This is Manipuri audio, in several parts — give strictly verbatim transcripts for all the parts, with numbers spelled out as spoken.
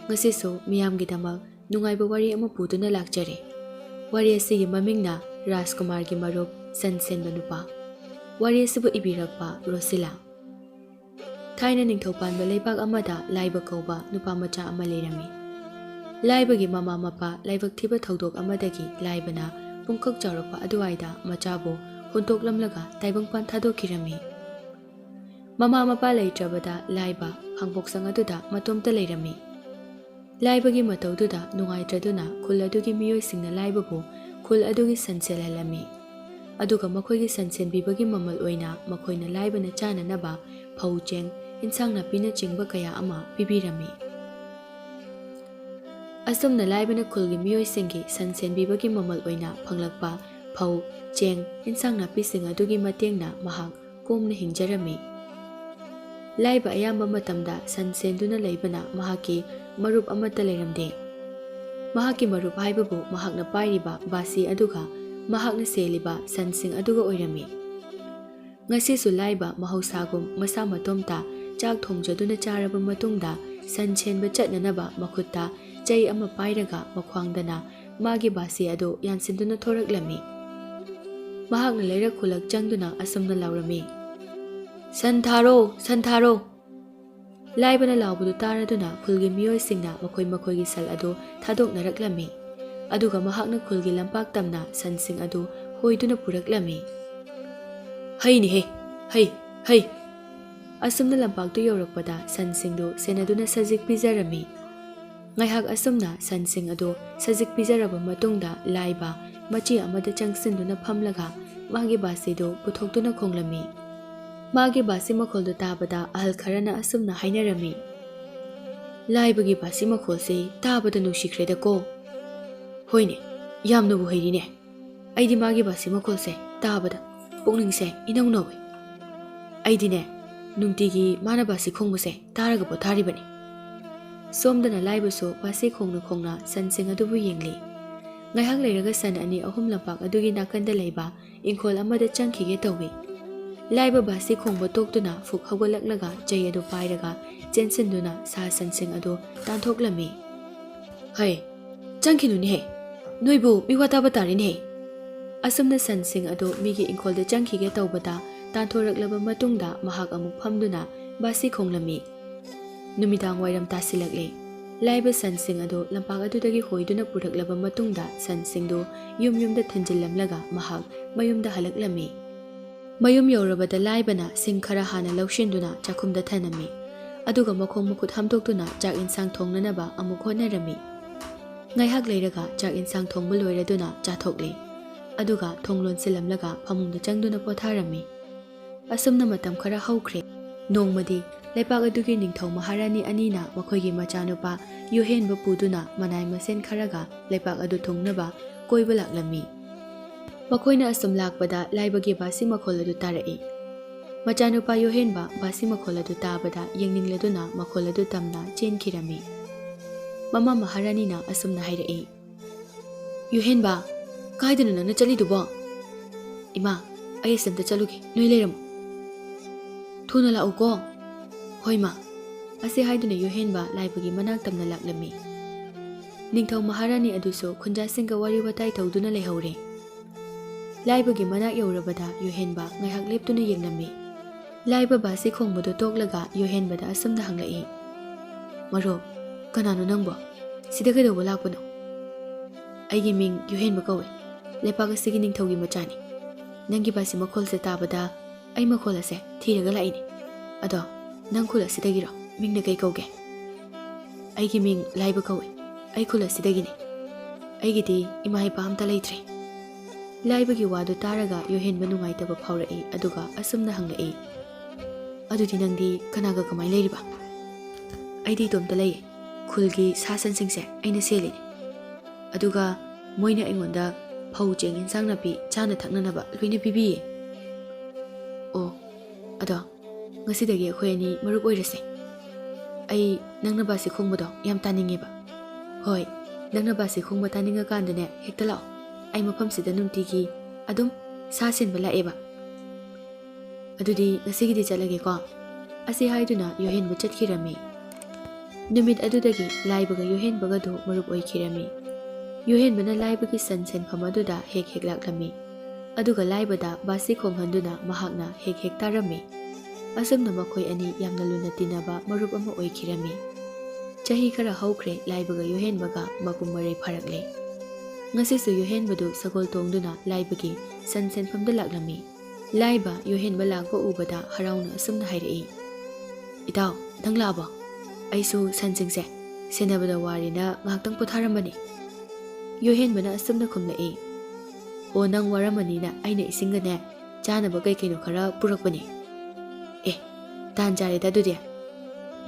ꯉꯁꯤꯁꯨ ꯃꯤꯌꯥꯝꯒꯤꯗꯃꯛ ꯅꯨꯡꯉꯥꯏꯕ ꯋꯥꯔꯤ ꯑꯃ ꯄꯨꯗꯨꯅ ꯂꯥꯛꯆꯔꯦ꯫ ꯋꯥꯔꯤ ꯑꯁꯤꯒꯤ ꯃꯃꯤꯡꯅ ꯔꯥꯖꯀꯨꯃꯥꯔꯒꯤ ꯃꯔꯨꯞ ꯁꯟ ꯁꯦꯟꯕ ꯅꯨꯄꯥ꯫ ꯋꯥꯔꯤ ꯑꯁꯤꯕꯨ ꯏꯕꯤꯔꯛꯄ ꯔꯣꯁꯤꯂꯥ꯫ ꯊꯥꯏꯅ ꯅꯤꯡꯊꯧ ꯄꯥꯟꯕ ꯂꯩꯕꯥꯛ ꯑꯃꯗ ꯂꯥꯏꯕ ꯀꯧꯕ ꯅꯨꯄꯥ ꯃꯆꯥ ꯑꯃ ꯂꯩꯔꯝꯃꯤ꯫ ꯂꯥꯏꯕꯒꯤ ꯃꯃꯥ ꯃꯄꯥ ꯂꯥꯏꯕꯛ ꯊꯤꯕ ꯊꯧꯗꯣꯛ ꯑꯃꯗꯒꯤ ꯂꯥꯏꯕꯅ ꯄꯨꯡꯀꯛ ꯆꯥꯎꯔꯛꯄ ꯑꯗꯨꯋꯥꯏꯗ ꯃꯆꯥꯕꯨ ꯍꯨꯟꯇꯣꯛꯂꯝꯂꯒ ꯇꯥꯏꯕꯪꯄꯥꯟ ꯊꯥꯗꯣꯛꯈꯤꯔꯝꯃꯤ꯫ ꯃꯃꯥ ꯃꯄꯥ ꯂꯩꯇ꯭ꯔꯕꯗ ꯂꯥꯏꯕ ꯈꯥꯡꯄꯣꯛꯁꯪ ꯑꯗꯨꯗ ꯃꯇꯣꯝꯇ ꯂꯩꯔꯝꯃꯤ꯫ ꯂꯥꯏꯕꯒꯤ ꯃꯇꯧꯗꯨꯗ ꯅꯨꯡꯉꯥꯏꯇ꯭ꯔꯗꯨꯅ ꯈꯨꯜ ꯑꯗꯨꯒꯤ ꯃꯤꯑꯣꯏꯁꯤꯡꯅ ꯂꯥꯏꯕꯕꯨ ꯈꯨꯜ ꯑꯗꯨꯒꯤ ꯁꯟ ꯁꯦꯜꯍꯜꯂꯝꯃꯤ꯫ ꯑꯗꯨꯒ ꯃꯈꯣꯏꯒꯤ ꯁꯟ ꯁꯦꯟꯕꯤꯕꯒꯤ ꯃꯃꯜ ꯑꯣꯏꯅ ꯃꯈꯣꯏꯅ ꯂꯥꯏꯕꯅ ꯆꯥꯅꯅꯕ ꯐꯧ, ꯆꯦꯡ, ꯏꯟꯁꯥꯡ ꯅꯥꯄꯤꯅꯆꯤꯡꯕ ꯀꯌꯥ ꯑꯃ ꯄꯤꯕꯤꯔꯝꯃꯤ꯫ ꯑꯁꯨꯝꯅ ꯂꯥꯏꯕꯅ ꯈꯨꯜꯒꯤ ꯃꯤꯑꯣꯏꯁꯤꯡꯒꯤ ꯁꯟ ꯁꯦꯟꯕꯤꯕꯒꯤ ꯃꯃꯜ ꯑꯣꯏꯅ ꯐꯪꯂꯛꯄ ꯐꯧ, ꯆꯦꯡ, ꯏꯟꯁꯥꯡ ꯅꯥꯄꯤꯁꯤꯡ ꯑꯗꯨꯒꯤ ꯃꯇꯦꯡꯅ ꯃꯍꯥꯛ ꯀꯣꯝꯅ ꯍꯤꯡꯖꯔꯝꯃꯤ꯫ ꯂꯥꯏꯕ ꯑꯌꯥꯝꯕ ꯃꯇꯝꯗ ꯁꯟ ꯁꯦꯟꯗꯨꯅ ꯂꯩꯕꯅ ꯃꯍꯥꯛꯀꯤ ꯃꯔꯨꯞ ꯑꯃꯠꯇ ꯂꯩꯔꯝꯗꯦ꯫ ꯃꯍꯥꯛꯀꯤ ꯃꯔꯨꯞ ꯍꯥꯏꯕꯕꯨ ꯃꯍꯥꯛꯅ ꯄꯥꯏꯔꯤꯕ ꯕꯥꯁꯤ ꯑꯗꯨꯒ ꯃꯍꯥꯛꯅ ꯁꯦꯜꯂꯤꯕ ꯁꯟꯁꯤꯡ ꯑꯗꯨꯒ ꯑꯣꯏꯔꯝꯃꯤ꯫ ꯉꯁꯤꯁꯨ ꯂꯥꯏꯕ ꯃꯍꯧꯁꯥꯒꯨꯝ ꯃꯁꯥ ꯃꯇꯣꯝꯇ ꯆꯥꯛ ꯊꯣꯡꯖꯗꯨꯅ ꯆꯥꯔꯕ ꯃꯇꯨꯡꯗ ꯁꯟ ꯁꯦꯟꯕ ꯆꯠꯅꯅꯕ ꯃꯈꯨꯠꯇ ꯆꯩ ꯑꯃ ꯄꯥꯏꯔꯒ ꯃꯈ꯭ꯋꯥꯡꯗꯅ ꯃꯥꯒꯤ ꯕꯥꯁꯤ ꯑꯗꯨ ꯌꯥꯟꯁꯤꯟꯗꯨꯅ ꯊꯣꯔꯛꯂꯝꯃꯤ꯫ ꯃꯍꯥꯛꯅ ꯂꯩꯔꯛ ꯈꯨꯜꯂꯛ ꯆꯪꯗꯨꯅ ꯑꯁꯨꯝꯅ ꯂꯥꯎꯔꯝꯃꯤ, "ꯁꯟ ꯊꯥꯔꯣ, ꯁꯟ ꯊꯥꯔꯣ!" ꯂꯥꯏꯕꯅ ꯂꯥꯎꯕꯗꯨ ꯇꯥꯔꯗꯨꯅ ꯈꯨꯜꯒꯤ ꯃꯤꯑꯣꯏꯁꯤꯡꯅ ꯃꯈꯣꯏ ꯃꯈꯣꯏꯒꯤ ꯁꯟ ꯑꯗꯨ ꯊꯥꯗꯣꯛꯅꯔꯛꯂꯝꯃꯤ꯫ ꯑꯗꯨꯒ ꯃꯍꯥꯛꯅ ꯈꯨꯜꯒꯤ ꯂꯝꯄꯥꯛ ꯇꯝꯅ ꯁꯟꯁꯤꯡ ꯑꯗꯨ ꯍꯣꯏꯗꯨꯅ ꯄꯨꯔꯛꯂꯝꯃꯤ꯫ "ꯍꯩꯅꯦꯍꯦ, ꯍꯩ, ꯍꯩ!" ꯑꯁꯨꯝꯅ ꯂꯝꯄꯥꯛꯇꯨ ꯌꯧꯔꯛꯄꯗ ꯁꯟꯁꯤꯡꯗꯨ ꯁꯦꯟꯅꯗꯨꯅ ꯁꯖꯤꯛ ꯄꯤꯖꯔꯝꯃꯤ꯫ ꯉꯥꯏꯍꯥꯛ ꯑꯁꯨꯝꯅ ꯁꯟꯁꯤꯡ ꯑꯗꯨ ꯁꯖꯤꯛ ꯄꯤꯖꯔꯕ ꯃꯇꯨꯡꯗ ꯂꯥꯏꯕ ꯃꯆꯦ ꯑꯃꯗ ꯆꯪꯁꯤꯟꯗꯨꯅ ꯐꯝꯂꯒ ꯃꯥꯒꯤ ꯕꯥꯁꯤꯗꯨ ꯄꯨꯊꯣꯛꯇꯨꯅ ꯈꯣꯡꯂꯝꯃꯤ꯫ ꯃꯥꯒꯤ ꯕꯥꯁꯤ ꯃꯈꯣꯜꯗꯨ ꯇꯥꯕꯗ ꯑꯍꯜ ꯈꯔꯅ ꯑꯁꯨꯝꯅ ꯍꯥꯏꯅꯔꯝꯃꯤ, "ꯂꯥꯏꯕꯒꯤ ꯕꯥꯁꯤ ꯃꯈꯣꯜꯁꯤ ꯇꯥꯕꯗ ꯅꯨꯡꯁꯤꯈ꯭ꯔꯦꯗꯀꯣ꯫ ꯍꯣꯏꯅꯦ, ꯌꯥꯝꯅꯕꯨ ꯍꯩꯔꯤꯅꯦ꯫ ꯑꯩꯗꯤ ꯃꯥꯒꯤ ꯕꯥꯁꯤ ꯃꯈꯣꯜꯁꯦ ꯇꯥꯕꯗ ꯄꯨꯛꯅꯤꯡꯁꯦ ꯏꯅꯧ ꯅꯧꯏ꯫ ꯑꯩꯗꯤꯅꯦ, ꯅꯨꯡꯇꯤꯒꯤ ꯃꯥꯅ ꯕꯥꯁꯤ ꯈꯣꯡꯕꯁꯦ ꯇꯥꯔꯒ ꯄꯣꯊꯥꯔꯤꯕꯅꯤ꯫" ꯁꯣꯝꯗꯅ ꯂꯥꯏꯕꯁꯨ ꯕꯥꯁꯤ ꯈꯣꯡꯅ ꯈꯣꯡꯅ ꯁꯟꯁꯤꯡ ꯑꯗꯨꯕꯨ ꯌꯦꯡꯂꯤ꯫ ꯉꯥꯏꯍꯥꯛ ꯂꯩꯔꯒ ꯁꯟ ꯑꯅꯤ ꯑꯍꯨꯝ ꯂꯝꯄꯥꯛ ꯑꯗꯨꯒꯤ ꯅꯥꯀꯟꯗ ꯂꯩꯕ ꯏꯪꯈꯣꯜ ꯑꯃꯗ ꯆꯪꯈꯤꯒꯦ ꯇꯧꯏ꯫ ꯂꯥꯏꯕ ꯕꯥꯁꯤ ꯈꯣꯡꯕ ꯇꯣꯛꯇꯨꯅ ꯐꯨꯛ ꯍꯧꯒꯠꯂꯛꯂꯒ ꯆꯩ ꯑꯗꯨ ꯄꯥꯏꯔꯒ ꯆꯦꯟꯁꯤꯟꯗꯨꯅ ꯁꯥ ꯁꯟꯁꯤꯡ ꯑꯗꯨ ꯇꯥꯟꯊꯣꯛꯂꯝꯃꯤ꯫ "ꯍꯩ, ꯆꯪꯈꯤꯅꯨꯅꯦꯍꯦ! ꯅꯣꯏꯕꯨ ꯃꯤꯋꯥ ꯇꯥꯕ ꯇꯥꯔꯦꯅꯦꯍꯦ!" ꯑꯁꯨꯝꯅ ꯁꯟꯁꯤꯡ ꯑꯗꯨ ꯃꯤꯒꯤ ꯏꯪꯈꯣꯜꯗ ꯆꯪꯈꯤꯒꯦ ꯇꯧꯕꯗ ꯇꯥꯟꯊꯣꯔꯛꯂꯕ ꯃꯇꯨꯡꯗ ꯃꯍꯥꯛ ꯑꯃꯨꯛ ꯐꯝꯗꯨꯅ ꯕꯥꯁꯤ ꯈꯣꯡꯂꯝꯃꯤ꯫ ꯅꯨꯃꯤꯗꯥꯡ ꯋꯥꯏꯔꯝ ꯇꯥꯁꯤꯜꯂꯛꯂꯦ꯫ ꯂꯥꯏꯕ ꯁꯟꯁꯤꯡ ꯑꯗꯨ ꯂꯝꯄꯥꯛ ꯑꯗꯨꯗꯒꯤ ꯍꯣꯏꯗꯨꯅ ꯄꯨꯔꯛꯂꯕ ꯃꯇꯨꯡꯗ ꯁꯟꯁꯤꯡꯗꯨ ꯌꯨꯝ ꯌꯨꯝꯗ ꯊꯤꯟꯖꯤꯜꯂꯝꯂꯒ ꯃꯍꯥꯛ ꯃꯌꯨꯝꯗ ꯍꯜꯂꯛꯂꯝꯃꯤ꯫ ꯃꯌꯨꯝ ꯌꯧꯔꯕꯗ ꯂꯥꯏꯕꯅ ꯁꯤꯡ ꯈꯔ ꯍꯥꯟꯅ ꯂꯧꯁꯤꯟꯗꯨꯅ ꯆꯥꯛꯈꯨꯝꯗ ꯊꯅꯝꯃꯤ꯫ ꯑꯗꯨꯒ ꯃꯈꯣꯡ ꯃꯈꯨꯠ ꯍꯥꯝꯗꯣꯛꯇꯨꯅ ꯆꯥꯛ ꯏꯟꯁꯥꯡ ꯊꯣꯡꯅꯅꯕ ꯑꯃꯨꯛ ꯍꯣꯠꯅꯔꯝꯃꯤ꯫ ꯉꯥꯏꯍꯥꯛ ꯂꯩꯔꯒ ꯆꯥꯛ ꯏꯟꯁꯥꯡ ꯊꯣꯡꯕ ꯂꯣꯏꯔꯗꯨꯅ ꯆꯥꯊꯣꯛꯂꯦ꯫ ꯑꯗꯨꯒ ꯊꯣꯡ ꯂꯣꯟꯁꯤꯜꯂꯝꯂꯒ ꯐꯃꯨꯡꯗ ꯆꯪꯗꯨꯅ ꯄꯣꯊꯥꯔꯝꯃꯤ꯫ ꯑꯁꯨꯝꯅ ꯃꯇꯝ ꯈꯔ ꯍꯧꯈ꯭ꯔꯦ꯫ ꯅꯣꯡꯃꯗꯤ ꯂꯩꯄꯥꯛ ꯑꯗꯨꯒꯤ ꯅꯤꯡꯊꯧ ꯃꯍꯥꯔꯥꯅꯤ ꯑꯅꯤꯅ ꯃꯈꯣꯏꯒꯤ ꯃꯆꯥꯅꯨꯄꯥ ꯌꯨꯍꯦꯟꯕ ꯄꯨꯗꯨꯅ ꯃꯅꯥꯏ ꯃꯁꯦꯟ ꯈꯔꯒ ꯂꯩꯄꯥꯛ ꯑꯗꯨ ꯊꯨꯡꯅꯕ ꯀꯣꯏꯕ ꯂꯥꯛꯂꯝꯃꯤ꯫ ꯃꯈꯣꯏꯅ ꯑꯁꯨꯝ ꯂꯥꯛꯄꯗ ꯂꯥꯏꯕꯒꯤ ꯕꯥꯁꯤ ꯃꯈꯣꯜ ꯑꯗꯨ ꯇꯥꯔꯛꯏ꯫ ꯃꯆꯥꯅꯨꯄꯥ ꯌꯨꯍꯦꯟꯕ ꯕꯥꯁꯤ ꯃꯈꯣꯜ ꯑꯗꯨ ꯇꯥꯕꯗ ꯌꯦꯡꯅꯤꯡꯂꯗꯨꯅ ꯃꯈꯣꯜ ꯑꯗꯨ ꯇꯝꯅ ꯆꯦꯟꯈꯤꯔꯝꯃꯤ꯫ ꯃꯃꯥ ꯃꯍꯥꯔꯥꯅꯤꯅ ꯑꯁꯨꯝꯅ ꯍꯥꯏꯔꯛꯏ, "ꯌꯨꯍꯦꯟꯕ, ꯀꯥꯏꯗꯅꯣ ꯅꯪꯅ ꯆꯠꯂꯤꯗꯨꯕꯣ?" "ꯏꯃꯥ, ꯑꯩ ꯑꯁꯤꯗ ꯆꯠꯂꯨꯒꯦ, ꯅꯣꯏ ꯂꯩꯔꯝꯃꯨ꯫" "ꯊꯨꯅ ꯂꯥꯛꯎꯀꯣ꯫" "ꯍꯣꯏ ꯃꯥ꯫" ꯑꯁꯤ ꯍꯥꯏꯗꯨꯅ ꯌꯨꯍꯦꯟꯕ ꯂꯥꯏꯕꯒꯤ ꯃꯅꯥꯛ ꯇꯝꯅ ꯂꯥꯛꯂꯝꯃꯤ꯫ ꯅꯤꯡꯊꯧ ꯃꯍꯥꯔꯥꯅꯤ ꯑꯗꯨꯁꯨ ꯈꯨꯟꯖꯥꯁꯤꯡꯒ ꯋꯥꯔꯤ ꯋꯥꯇꯥꯏ ꯇꯧꯗꯨꯅ ꯂꯩꯍꯧꯔꯦ꯫ ꯂꯥꯏꯕꯒꯤ ꯃꯅꯥꯛ ꯌꯧꯔꯕꯗ ꯌꯨꯍꯦꯟꯕ ꯉꯥꯏꯍꯥꯛ ꯂꯦꯞꯇꯨꯅ ꯌꯦꯡꯂꯝꯃꯤ꯫ ꯂꯥꯏꯕ ꯕꯥꯁꯤ ꯈꯣꯡꯕꯗꯨ ꯇꯣꯛꯂꯒ ꯌꯨꯍꯦꯟꯕꯗ ꯑꯁꯨꯝꯅ ꯍꯪꯂꯛꯏ, "ꯃꯔꯨꯞ, ꯀꯅꯥꯅꯣ ꯅꯪꯕꯣ? ꯁꯤꯗ ꯀꯩꯗꯧꯕ ꯂꯥꯛꯄꯅꯣ?" "ꯑꯩꯒꯤ ꯃꯤꯡ ꯌꯨꯍꯦꯟꯕ ꯀꯧꯏ꯫ ꯂꯩꯄꯥꯛ ꯑꯁꯤꯒꯤ ꯅꯤꯡꯊꯧꯒꯤ ꯃꯆꯥꯅꯤ꯫ ꯅꯪꯒꯤ ꯕꯥꯁꯤ ꯃꯈꯣꯜꯁꯦ ꯇꯥꯕꯗ ꯑꯩ ꯃꯈꯣꯜ ꯑꯁꯦ ꯊꯤꯔꯒ ꯂꯥꯛꯏꯅꯤ꯫ ꯑꯗꯣ ꯅꯪ ꯈꯨꯜ ꯑꯁꯤꯗꯒꯤꯔꯣ? ꯃꯤꯡꯅ ꯀꯩ ꯀꯧꯒꯦ?" "ꯑꯩꯒꯤ ꯃꯤꯡ ꯂꯥꯏꯕ ꯀꯧꯏ꯫ ꯑꯩ ꯈꯨꯜ ꯑꯁꯤꯗꯒꯤꯅꯤ꯫ ꯑꯩꯒꯤꯗꯤ ꯏꯃꯥ ꯏꯄꯥ ꯑꯝꯇ ꯂꯩꯇ꯭ꯔꯦ꯫" ꯂꯥꯏꯕꯒꯤ ꯋꯥꯗꯨ ꯇꯥꯔꯒ ꯌꯨꯍꯦꯟꯕ ꯅꯨꯡꯉꯥꯏꯇꯕ ꯐꯥꯎꯔꯛꯏ, ꯑꯗꯨꯒ ꯑꯁꯨꯝꯅ ꯍꯪꯂꯛꯏ, "ꯑꯗꯨꯗꯤ ꯅꯪꯗꯤ ꯀꯅꯥꯒ ꯀꯃꯥꯏꯅ ꯂꯩꯔꯤꯕ?" "ꯑꯩꯗꯤ ꯏꯇꯣꯝꯇ ꯂꯩꯌꯦ꯫ ꯈꯨꯜꯒꯤ ꯁꯥ ꯁꯟꯁꯤꯡꯁꯦ ꯑꯩꯅ ꯁꯦꯜꯂꯤꯅꯦ꯫ ꯑꯗꯨꯒ ꯃꯣꯏꯅ ꯑꯩꯉꯣꯟꯗ ꯐꯧ, ꯆꯦꯡ, ꯏꯟꯁꯥꯡ ꯅꯥꯄꯤ, ꯆꯥꯅ ꯊꯛꯅꯅꯕ ꯂꯣꯏꯅ ꯄꯤꯕꯤꯌꯦ꯫" "ꯑꯣ, ꯑꯗꯣ ꯉꯁꯤꯗꯒꯤ ꯑꯩꯈꯣꯏ ꯑꯅꯤ ꯃꯔꯨꯞ ꯑꯣꯏꯔꯁꯦ꯫ ꯑꯩ ꯅꯪꯅ ꯕꯥꯁꯤ ꯈꯣꯡꯕꯗꯣ ꯌꯥꯝ ꯇꯥꯅꯤꯡꯉꯦꯕ꯫" "ꯍꯣꯏ, ꯅꯪꯅ ꯕꯥꯁꯤ ꯈꯣꯡꯕ ꯇꯥꯅꯤꯡꯉꯀꯥꯟꯗꯅꯦ ꯍꯦꯛꯇ ꯂꯥꯛꯑꯣ꯫ ꯑꯩ ꯃꯐꯝꯁꯤꯗ ꯅꯨꯡꯇꯤꯒꯤ ꯑꯗꯨꯝ ꯁꯥ ꯁꯦꯟꯕ ꯂꯥꯛꯑꯦꯕ꯫" "ꯑꯗꯨꯗꯤ ꯉꯁꯤꯒꯤꯗꯤ ꯆꯠꯂꯒꯦꯀꯣ?" ꯑꯁꯤ ꯍꯥꯏꯗꯨꯅ ꯌꯣꯍꯦꯟꯕ ꯆꯠꯈꯤꯔꯝꯃꯤ꯫ ꯅꯨꯃꯤꯠ ꯑꯗꯨꯗꯒꯤ ꯂꯥꯏꯕꯒ ꯌꯣꯍꯦꯟꯕꯒꯗꯨ ꯃꯔꯨꯞ ꯑꯣꯏꯈꯤꯔꯝꯃꯤ꯫ ꯌꯣꯍꯦꯟꯕꯅ ꯂꯥꯏꯕꯒꯤ ꯁꯟ ꯁꯦꯟꯐꯝ ꯑꯗꯨꯗ ꯍꯦꯛ ꯍꯦꯛ ꯂꯥꯛꯂꯝꯃꯤ, ꯑꯗꯨꯒ ꯂꯥꯏꯕꯗ ꯕꯥꯁꯤ ꯈꯣꯡꯍꯟꯗꯨꯅ ꯃꯍꯥꯛꯅ ꯍꯦꯛ ꯍꯦꯛ ꯇꯥꯔꯝꯃꯤ꯫ ꯑꯁꯨꯝꯅ ꯃꯈꯣꯏ ꯑꯅꯤ ꯌꯥꯝꯅ ꯂꯨꯅ ꯇꯤꯟꯅꯕ ꯃꯔꯨꯞ ꯑꯃ ꯑꯣꯏꯈꯤꯔꯝꯃꯤ꯫ ꯆꯍꯤ ꯈꯔ ꯍꯧꯈ꯭ꯔꯦ, ꯂꯥꯏꯕꯒ ꯌꯣꯍꯦꯟꯕꯒ ꯃꯄꯨꯡ ꯃꯔꯩ ꯐꯥꯔꯛꯂꯦ꯫ ꯉꯁꯤꯁꯨ ꯌꯣꯍꯦꯟꯕꯗꯨ ꯁꯒꯣꯜ ꯇꯣꯡꯗꯨꯅ ꯂꯥꯏꯕꯒꯤ ꯁꯟ ꯁꯦꯟꯐꯝꯗ ꯂꯥꯛꯂꯝꯃꯤ꯫ ꯂꯥꯏꯕ ꯌꯣꯍꯦꯟꯕ ꯂꯥꯛꯄ ꯎꯕꯗ ꯍꯔꯥꯎꯅ ꯑꯁꯨꯝꯅ ꯍꯥꯏꯔꯛꯏ, "ꯏꯇꯥꯎ, ꯅꯪ ꯂꯥꯛꯑꯕꯣ? ꯑꯩꯁꯨ ꯁꯟꯁꯤꯡꯁꯦ ꯁꯦꯟꯅꯕꯗ ꯋꯥꯔꯦꯅ ꯉꯥꯏꯍꯥꯛꯇꯪ ꯄꯣꯊꯥꯔꯝꯕꯅꯤ꯫" ꯌꯣꯍꯦꯟꯕꯅ ꯑꯁꯨꯝꯅ ꯈꯨꯝꯂꯛꯏ, "ꯑꯣ, ꯅꯪ ꯋꯥꯔꯝꯃꯅꯤꯅ ꯑꯩꯅ ꯏꯁꯤꯡꯒꯅꯦ, ꯆꯥꯅꯕ ꯀꯩ ꯀꯩꯅꯣ ꯈꯔ ꯄꯨꯔꯛꯄꯅꯤ꯫" "ꯑꯦ, ꯇꯥꯟ ꯆꯥꯔꯦꯗ ꯑꯗꯨꯗꯤ꯫"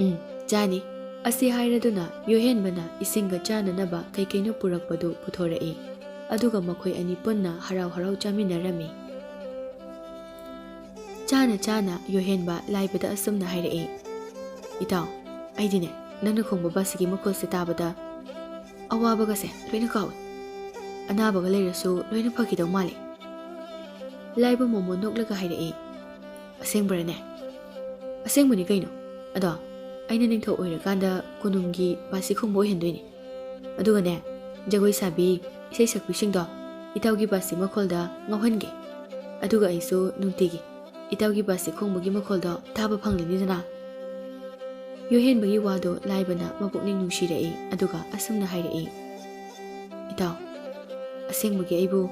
"ꯎꯝ, ꯆꯥꯅꯤ꯫" ꯑꯁꯤ ꯍꯥꯏꯔꯗꯨꯅ ꯌꯣꯍꯦꯟꯕꯅ ꯏꯁꯤꯡꯒ ꯆꯥꯅꯅꯕ ꯀꯩ ꯀꯩꯅꯣ ꯄꯨꯔꯛꯄꯗꯨ ꯄꯨꯊꯣꯔꯛꯏ꯫ ꯑꯗꯨꯒ ꯃꯈꯣꯏ ꯑꯅꯤ ꯄꯨꯟꯅ ꯍꯔꯥꯎ ꯍꯔꯥꯎ ꯆꯥꯃꯤꯟꯅꯔꯝꯃꯤ꯫ ꯆꯥꯅ ꯆꯥꯅ ꯌꯣꯍꯦꯟꯕ ꯂꯥꯏꯕꯗ ꯑꯁꯨꯝꯅ ꯍꯥꯏꯔꯛꯏ, "ꯏꯇꯥꯎ, ꯑꯩꯗꯤꯅꯦ, ꯅꯪꯅ ꯈꯣꯡꯕ ꯕꯥꯁꯤꯒꯤ ꯃꯈꯣꯜꯁꯦ ꯇꯥꯕꯗ ꯑꯋꯥꯕꯒꯁꯦ ꯂꯣꯏꯅ ꯀꯥꯎꯏ꯫ ꯑꯅꯥꯕꯒ ꯂꯩꯔꯁꯨ ꯂꯣꯏꯅ ꯐꯈꯤꯗꯧ ꯃꯥꯜꯂꯤ꯫" ꯂꯥꯏꯕ ꯃꯣꯃꯣꯟ ꯅꯣꯛꯂꯒ ꯍꯥꯏꯔꯛꯏ, "ꯑꯁꯦꯡꯕꯔꯅꯦ?" "ꯑꯁꯦꯡꯕꯅꯤ ꯀꯩꯅꯣ꯫ ꯑꯗꯣ ꯑꯩꯅ ꯅꯤꯡꯊꯧ ꯑꯣꯏꯔꯀꯥꯟꯗ ꯀꯣꯅꯨꯡꯒꯤ ꯕꯥꯁꯤ ꯈꯣꯡꯕ ꯑꯣꯏꯍꯟꯗꯣꯏꯅꯤ꯫ ꯑꯗꯨꯒꯅꯦ, ꯖꯒꯣꯏ ꯁꯥꯕꯤ, ꯏꯁꯩ ꯁꯛꯄꯤꯁꯤꯡꯗꯣ ꯏꯇꯥꯎꯒꯤ ꯕꯥꯁꯤ ꯃꯈꯣꯜꯗ ꯉꯥꯎꯍꯟꯒꯦ꯫ ꯑꯗꯨꯒ ꯑꯩꯁꯨ ꯅꯨꯡꯇꯤꯒꯤ ꯏꯇꯥꯎꯒꯤ ꯕꯥꯁꯤ ꯈꯣꯡꯕꯒꯤ ꯃꯈꯣꯜꯗꯣ ꯇꯥꯕ ꯐꯪꯂꯅꯤꯗꯅ꯫" ꯌꯣꯍꯦꯟꯕꯒꯤ ꯋꯥꯗꯣ ꯂꯥꯏꯕꯅ ꯃꯄꯨꯛꯅꯤꯡ ꯅꯨꯡꯁꯤꯔꯛꯏ, ꯑꯗꯨꯒ ꯑꯁꯨꯝꯅ ꯍꯥꯏꯔꯛꯏ, "ꯏꯇꯥꯎ, ꯑꯁꯦꯡꯕꯒꯤ ꯑꯩꯕꯨ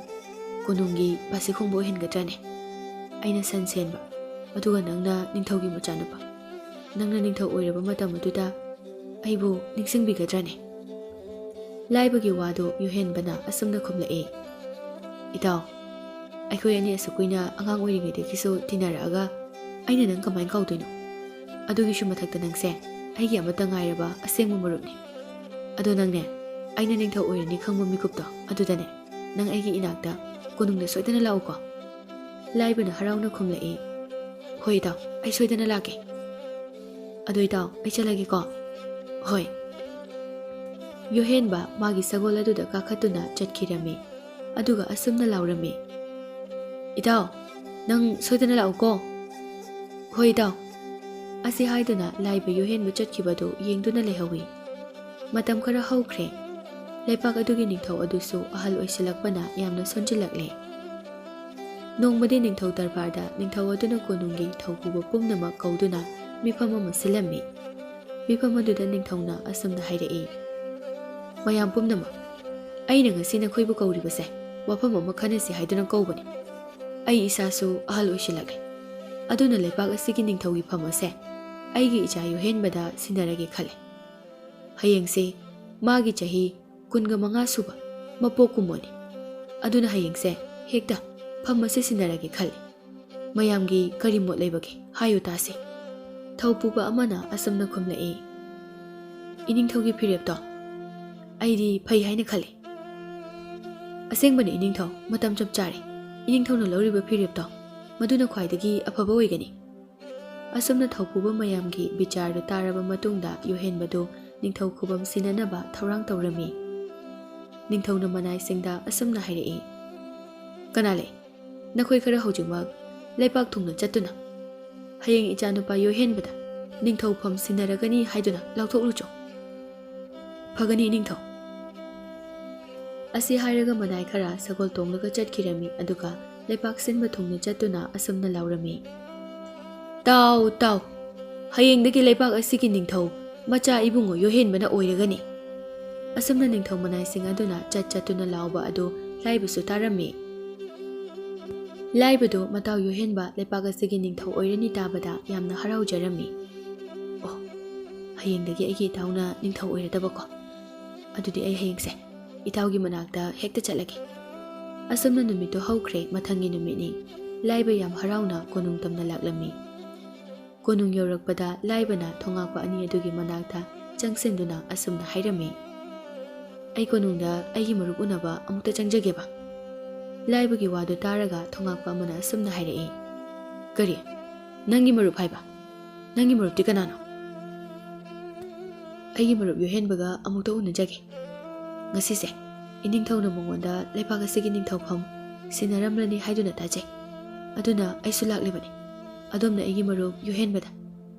ꯀꯣꯅꯨꯡꯒꯤ ꯕꯥꯁꯤ ꯈꯣꯡꯕ ꯑꯣꯏꯍꯟꯒꯗ꯭ꯔꯅꯦ? ꯑꯩꯅ ꯁꯟ ꯁꯦꯟꯕ, ꯑꯗꯨꯒ ꯅꯪꯅ ꯅꯤꯡꯊꯧꯒꯤ ꯃꯆꯥꯅꯨꯄꯥ꯫ ꯅꯪꯅ ꯅꯤꯡꯊꯧ ꯑꯣꯏꯔꯕ ꯃꯇꯝ ꯑꯗꯨꯗ ꯑꯩꯕꯨ ꯅꯤꯡꯁꯤꯡꯕꯤꯒꯗ꯭ꯔꯅꯦ?" ꯂꯥꯏꯕꯒꯤ ꯋꯥꯗꯨ ꯌꯣꯍꯦꯟꯕꯅ ꯑꯁꯨꯝꯅ ꯈꯨꯝꯂꯛꯏ, "ꯏꯇꯥꯎ, ꯑꯩꯈꯣꯏ ꯑꯅꯤ ꯑꯁꯨꯛ ꯀꯨꯏꯅ ꯑꯉꯥꯡ ꯑꯣꯏꯔꯤꯉꯩꯗꯒꯤꯁꯨ ꯇꯤꯟꯅꯔꯛꯑꯒ ꯑꯩꯅ ꯅꯪ ꯀꯃꯥꯏꯅ ꯀꯥꯎꯗꯣꯏꯅꯣ? ꯑꯗꯨꯒꯤꯁꯨ ꯃꯊꯛꯇ ꯅꯪꯁꯦ ꯑꯩꯒꯤ ꯑꯃꯠꯇ ꯉꯥꯏꯔꯕ ꯑꯁꯦꯡꯕ ꯃꯔꯨꯞꯅꯤ꯫ ꯑꯗꯣ ꯅꯪꯅꯦ, ꯑꯩꯅ ꯅꯤꯡꯊꯧ ꯑꯣꯏꯔꯅꯤ ꯈꯪꯕ ꯃꯤꯀꯨꯞꯇꯣ ꯑꯗꯨꯗꯅꯦ ꯅꯪ ꯑꯩꯒꯤ ꯏꯅꯥꯛꯇ ꯀꯣꯅꯨꯡꯗ ꯁꯣꯏꯗꯅ ꯂꯥꯛꯎꯀꯣ꯫" ꯂꯥꯏꯕꯅ ꯍꯔꯥꯎꯅ ꯈꯨꯝꯂꯛꯏ, "ꯍꯣꯏ ꯏꯇꯥꯎ, ꯑꯩ ꯁꯣꯏꯗꯅ ꯂꯥꯛꯀꯦ꯫ ꯑꯗꯣ ꯏꯇꯥꯎ, ꯑꯩ ꯆꯠꯂꯒꯦꯀꯣ꯫" "ꯍꯣꯏ꯫" ꯌꯣꯍꯦꯟꯕ ꯃꯥꯒꯤ ꯁꯒꯣꯜ ꯑꯗꯨꯗ ꯀꯥꯈꯠꯇꯨꯅ ꯆꯠꯈꯤꯔꯝꯃꯤ꯫ ꯑꯗꯨꯒ ꯑꯁꯨꯝꯅ ꯂꯥꯎꯔꯝꯃꯤ, "ꯏꯇꯥꯎ, ꯅꯪ ꯁꯣꯏꯗꯅ ꯂꯥꯛꯎꯀꯣ꯫" "ꯍꯣꯏ, ꯏꯇꯥꯎ꯫" ꯑꯁꯤ ꯍꯥꯏꯗꯨꯅ ꯂꯥꯏꯕ ꯌꯣꯍꯦꯟꯕ ꯆꯠꯈꯤꯕꯗꯨ ꯌꯦꯡꯗꯨꯅ ꯂꯩꯍꯧꯏ꯫ ꯃꯇꯝ ꯈꯔ ꯍꯧꯈ꯭ꯔꯦ꯫ ꯂꯩꯄꯥꯛ ꯑꯗꯨꯒꯤ ꯅꯤꯡꯊꯧ ꯑꯗꯨꯁꯨ ꯑꯍꯜ ꯑꯣꯏꯁꯤꯜꯂꯛꯄꯅ ꯌꯥꯝꯅ ꯁꯣꯟꯖꯤꯜꯂꯛꯂꯦ꯫ ꯅꯣꯡꯃꯗꯤ ꯅꯤꯡꯊꯧ ꯗꯔꯕꯥꯔꯗ ꯅꯤꯡꯊꯧ ꯑꯗꯨꯅ ꯀꯣꯅꯨꯡꯒꯤ ꯊꯧꯄꯨꯕ ꯄꯨꯝꯅꯃꯛ ꯀꯧꯗꯨꯅ ꯃꯤꯐꯝ ꯑꯃ ꯁꯤꯜꯂꯝꯃꯤ꯫ ꯃꯤꯐꯝ ꯑꯗꯨꯗ ꯅꯤꯡꯊꯧꯅ ꯑꯁꯨꯝꯅ ꯍꯥꯏꯔꯛꯏ, "ꯃꯌꯥꯝ ꯄꯨꯝꯅꯃꯛ, ꯑꯩꯅ ꯉꯁꯤ ꯅꯈꯣꯏꯕꯨ ꯀꯧꯔꯤꯕꯁꯦ ꯋꯥꯐꯝ ꯑꯃ ꯈꯟꯅꯁꯤ ꯍꯥꯏꯗꯨꯅ ꯀꯧꯕꯅꯤ꯫ ꯑꯩ ꯏꯁꯥꯁꯨ ꯑꯍꯜ ꯑꯣꯏꯁꯤꯜꯂꯛꯂꯦ꯫ ꯑꯗꯨꯅ ꯂꯩꯄꯥꯛ ꯑꯁꯤꯒꯤ ꯅꯤꯡꯊꯧꯒꯤ ꯐꯝ ꯑꯁꯦ ꯑꯩꯒꯤ ꯏꯆꯥ ꯌꯣꯍꯦꯟꯕꯗ ꯁꯤꯟꯅꯔꯒꯦ ꯈꯜꯂꯦ꯫ ꯍꯌꯦꯡꯁꯦ ꯃꯥꯒꯤ ꯆꯍꯤ ꯀꯨꯟꯒ ꯃꯉꯥ ꯁꯨꯕ ꯃꯄꯣꯛ ꯀꯨꯝꯑꯣꯟꯅꯤ꯫ ꯑꯗꯨꯅ ꯍꯌꯦꯡꯁꯦ ꯍꯦꯛꯇ ꯐꯝ ꯑꯁꯤ ꯁꯤꯟꯅꯔꯒꯦ ꯈꯜꯂꯤ꯫ ꯃꯌꯥꯝꯒꯤ ꯀꯔꯤ ꯃꯣꯠ ꯂꯩꯕꯒꯦ? ꯍꯥꯏꯌꯨ ꯇꯥꯁꯤ꯫" ꯊꯧꯄꯨꯕ ꯑꯃꯅ ꯑꯁꯨꯝꯅ ꯈꯨꯝꯂꯛꯏ, "ꯏꯅꯤꯡꯊꯧꯒꯤ ꯐꯤꯔꯦꯞꯇꯣ ꯑꯩꯗꯤ ꯐꯩ ꯍꯥꯏꯅ ꯈꯜꯂꯤ꯫" "ꯑꯁꯦꯡꯕꯅꯤ ꯏꯅꯤꯡꯊꯧ, ꯃꯇꯝ ꯆꯞ ꯆꯥꯔꯦ꯫ ꯏꯅꯤꯡꯊꯧꯅ ꯂꯧꯔꯤꯕ ꯐꯤꯔꯦꯞꯇꯣ ꯃꯗꯨꯅ ꯈ꯭ꯋꯥꯏꯗꯒꯤ ꯑꯐꯕ ꯑꯣꯏꯒꯅꯤ꯫" ꯑꯁꯨꯝꯅ ꯊꯧꯄꯨꯕ ꯃꯌꯥꯝꯒꯤ ꯕꯤꯆꯥꯔꯗꯨ ꯇꯥꯔꯕ ꯃꯇꯨꯡꯗ ꯌꯣꯍꯦꯟꯕꯗꯨ ꯅꯤꯡꯊꯧ ꯈꯨꯕꯝ ꯁꯤꯟꯅꯅꯕ ꯊꯧꯔꯥꯡ ꯇꯧꯔꯝꯃꯤ꯫ ꯅꯤꯡꯊꯧꯅ ꯃꯅꯥꯏꯁꯤꯡꯗ ꯑꯁꯨꯝꯅ ꯍꯥꯏꯔꯛꯏ, "ꯀꯅꯥ ꯂꯩ? ꯅꯈꯣꯏ ꯈꯔ ꯍꯧꯖꯤꯛꯃꯛ ꯂꯩꯄꯥꯛ ꯊꯨꯡꯅ ꯆꯠꯇꯨꯅ ꯍꯌꯦꯡ ꯏꯆꯥꯅꯨꯄꯥ ꯌꯣꯍꯦꯟꯕꯗ ꯅꯤꯡꯊꯧ ꯐꯝ ꯁꯤꯟꯅꯔꯒꯅꯤ ꯍꯥꯏꯗꯨꯅ ꯂꯥꯎꯊꯣꯛꯂꯨꯆꯣ꯫" "ꯐꯒꯅꯤ ꯏꯅꯤꯡꯊꯧ꯫" ꯑꯁꯤ ꯍꯥꯏꯔꯒ ꯃꯅꯥꯏ ꯈꯔ ꯁꯒꯣꯜ ꯇꯣꯡꯂꯒ ꯆꯠꯈꯤꯔꯝꯃꯤ, ꯑꯗꯨꯒ ꯂꯩꯄꯥꯛ ꯁꯤꯟꯕ ꯊꯨꯡꯅ ꯆꯠꯇꯨꯅ ꯑꯁꯨꯝꯅ ꯂꯥꯎꯔꯝꯃꯤ, "ꯇꯥꯎ, ꯇꯥꯎ! ꯍꯌꯦꯡꯗꯒꯤ ꯂꯩꯄꯥꯛ ꯑꯁꯤꯒꯤ ꯅꯤꯡꯊꯧ ꯃꯆꯥ ꯏꯕꯨꯡꯉꯣ ꯌꯣꯍꯦꯟꯕꯅ ꯑꯣꯏꯔꯒꯅꯤ꯫" ꯑꯁꯨꯝꯅ ꯅꯤꯡꯊꯧ ꯃꯅꯥꯏꯁꯤꯡ ꯑꯗꯨꯅ ꯆꯠ ꯆꯠꯇꯨꯅ ꯂꯥꯎꯕ ꯑꯗꯨ ꯂꯥꯏꯕꯁꯨ ꯇꯥꯔꯝꯃꯤ꯫ ꯂꯥꯏꯕꯗꯨ ꯃꯇꯥꯎ ꯌꯣꯍꯦꯟꯕ ꯂꯩꯄꯥꯛ ꯑꯁꯤꯒꯤ ꯅꯤꯡꯊꯧ ꯑꯣꯏꯔꯅꯤ ꯇꯥꯕꯗ ꯌꯥꯝꯅ ꯍꯔꯥꯎꯖꯔꯝꯃꯤ꯫ "ꯑꯣ, ꯍꯌꯦꯡꯗꯒꯤ ꯑꯩꯒꯤ ꯏꯇꯥꯎꯅ ꯅꯤꯡꯊꯧ ꯑꯣꯏꯔꯗꯕꯀꯣ꯫ ꯑꯗꯨꯗꯤ ꯑꯩ ꯍꯌꯦꯡꯁꯦ ꯏꯇꯥꯎꯒꯤ ꯃꯅꯥꯛꯇ ꯍꯦꯛꯇ ꯆꯠꯂꯒꯦ꯫" ꯑꯁꯨꯝꯅ ꯅꯨꯃꯤꯠꯇꯨ ꯍꯧꯈ꯭ꯔꯦ꯫ ꯃꯊꯪꯒꯤ ꯅꯨꯃꯤꯠꯅꯤ꯫ ꯂꯥꯏꯕ ꯌꯥꯝ ꯍꯔꯥꯎꯅ ꯀꯣꯅꯨꯡ ꯇꯝꯅ ꯂꯥꯛꯂꯝꯃꯤ꯫ ꯀꯣꯅꯨꯡ ꯌꯧꯔꯛꯄꯗ ꯂꯥꯏꯕꯅ ꯊꯣꯉꯥꯛꯄ ꯑꯅꯤ ꯑꯗꯨꯒꯤ ꯃꯅꯥꯛꯇ ꯆꯪꯁꯤꯟꯗꯨꯅ ꯑꯁꯨꯝꯅ ꯍꯥꯏꯔꯝꯃꯤ, "ꯑꯩ ꯀꯣꯅꯨꯡꯗ ꯑꯩꯒꯤ ꯃꯔꯨꯞ ꯎꯅꯕ ꯑꯃꯨꯛꯇ ꯆꯪꯖꯒꯦꯕ꯫" ꯂꯥꯏꯕꯒꯤ ꯋꯥꯗꯨ ꯇꯥꯔꯒ ꯊꯣꯉꯥꯛꯄ ꯑꯃꯅ ꯑꯁꯨꯝꯅ ꯍꯥꯏꯔꯛꯏ, "ꯀꯔꯤ? ꯅꯪꯒꯤ ꯃꯔꯨꯞ ꯍꯥꯏꯕ? ꯅꯪꯒꯤ ꯃꯔꯨꯞꯇꯤ ꯀꯅꯥꯅꯣ?" "ꯑꯩꯒꯤ ꯃꯔꯨꯞ ꯌꯣꯍꯦꯟꯕꯒ ꯑꯃꯨꯛꯇ ꯎꯅꯖꯒꯦ꯫ ꯉꯁꯤꯁꯦ ꯏꯅꯤꯡꯊꯧꯅ ꯃꯉꯣꯟꯗ ꯂꯩꯄꯥꯛ ꯑꯁꯤꯒꯤ ꯅꯤꯡꯊꯧꯐꯝ ꯁꯤꯟꯅꯔꯝꯂꯅꯤ ꯍꯥꯏꯗꯨꯅ ꯇꯥꯖꯩ꯫ ꯑꯗꯨꯅ ꯑꯩꯁꯨ ꯂꯥꯛꯂꯤꯕꯅꯤ꯫" ꯑꯗꯣꯝꯅ ꯑꯩꯒꯤ ꯃꯔꯨꯞ ꯌꯨꯍꯦꯟꯕꯗ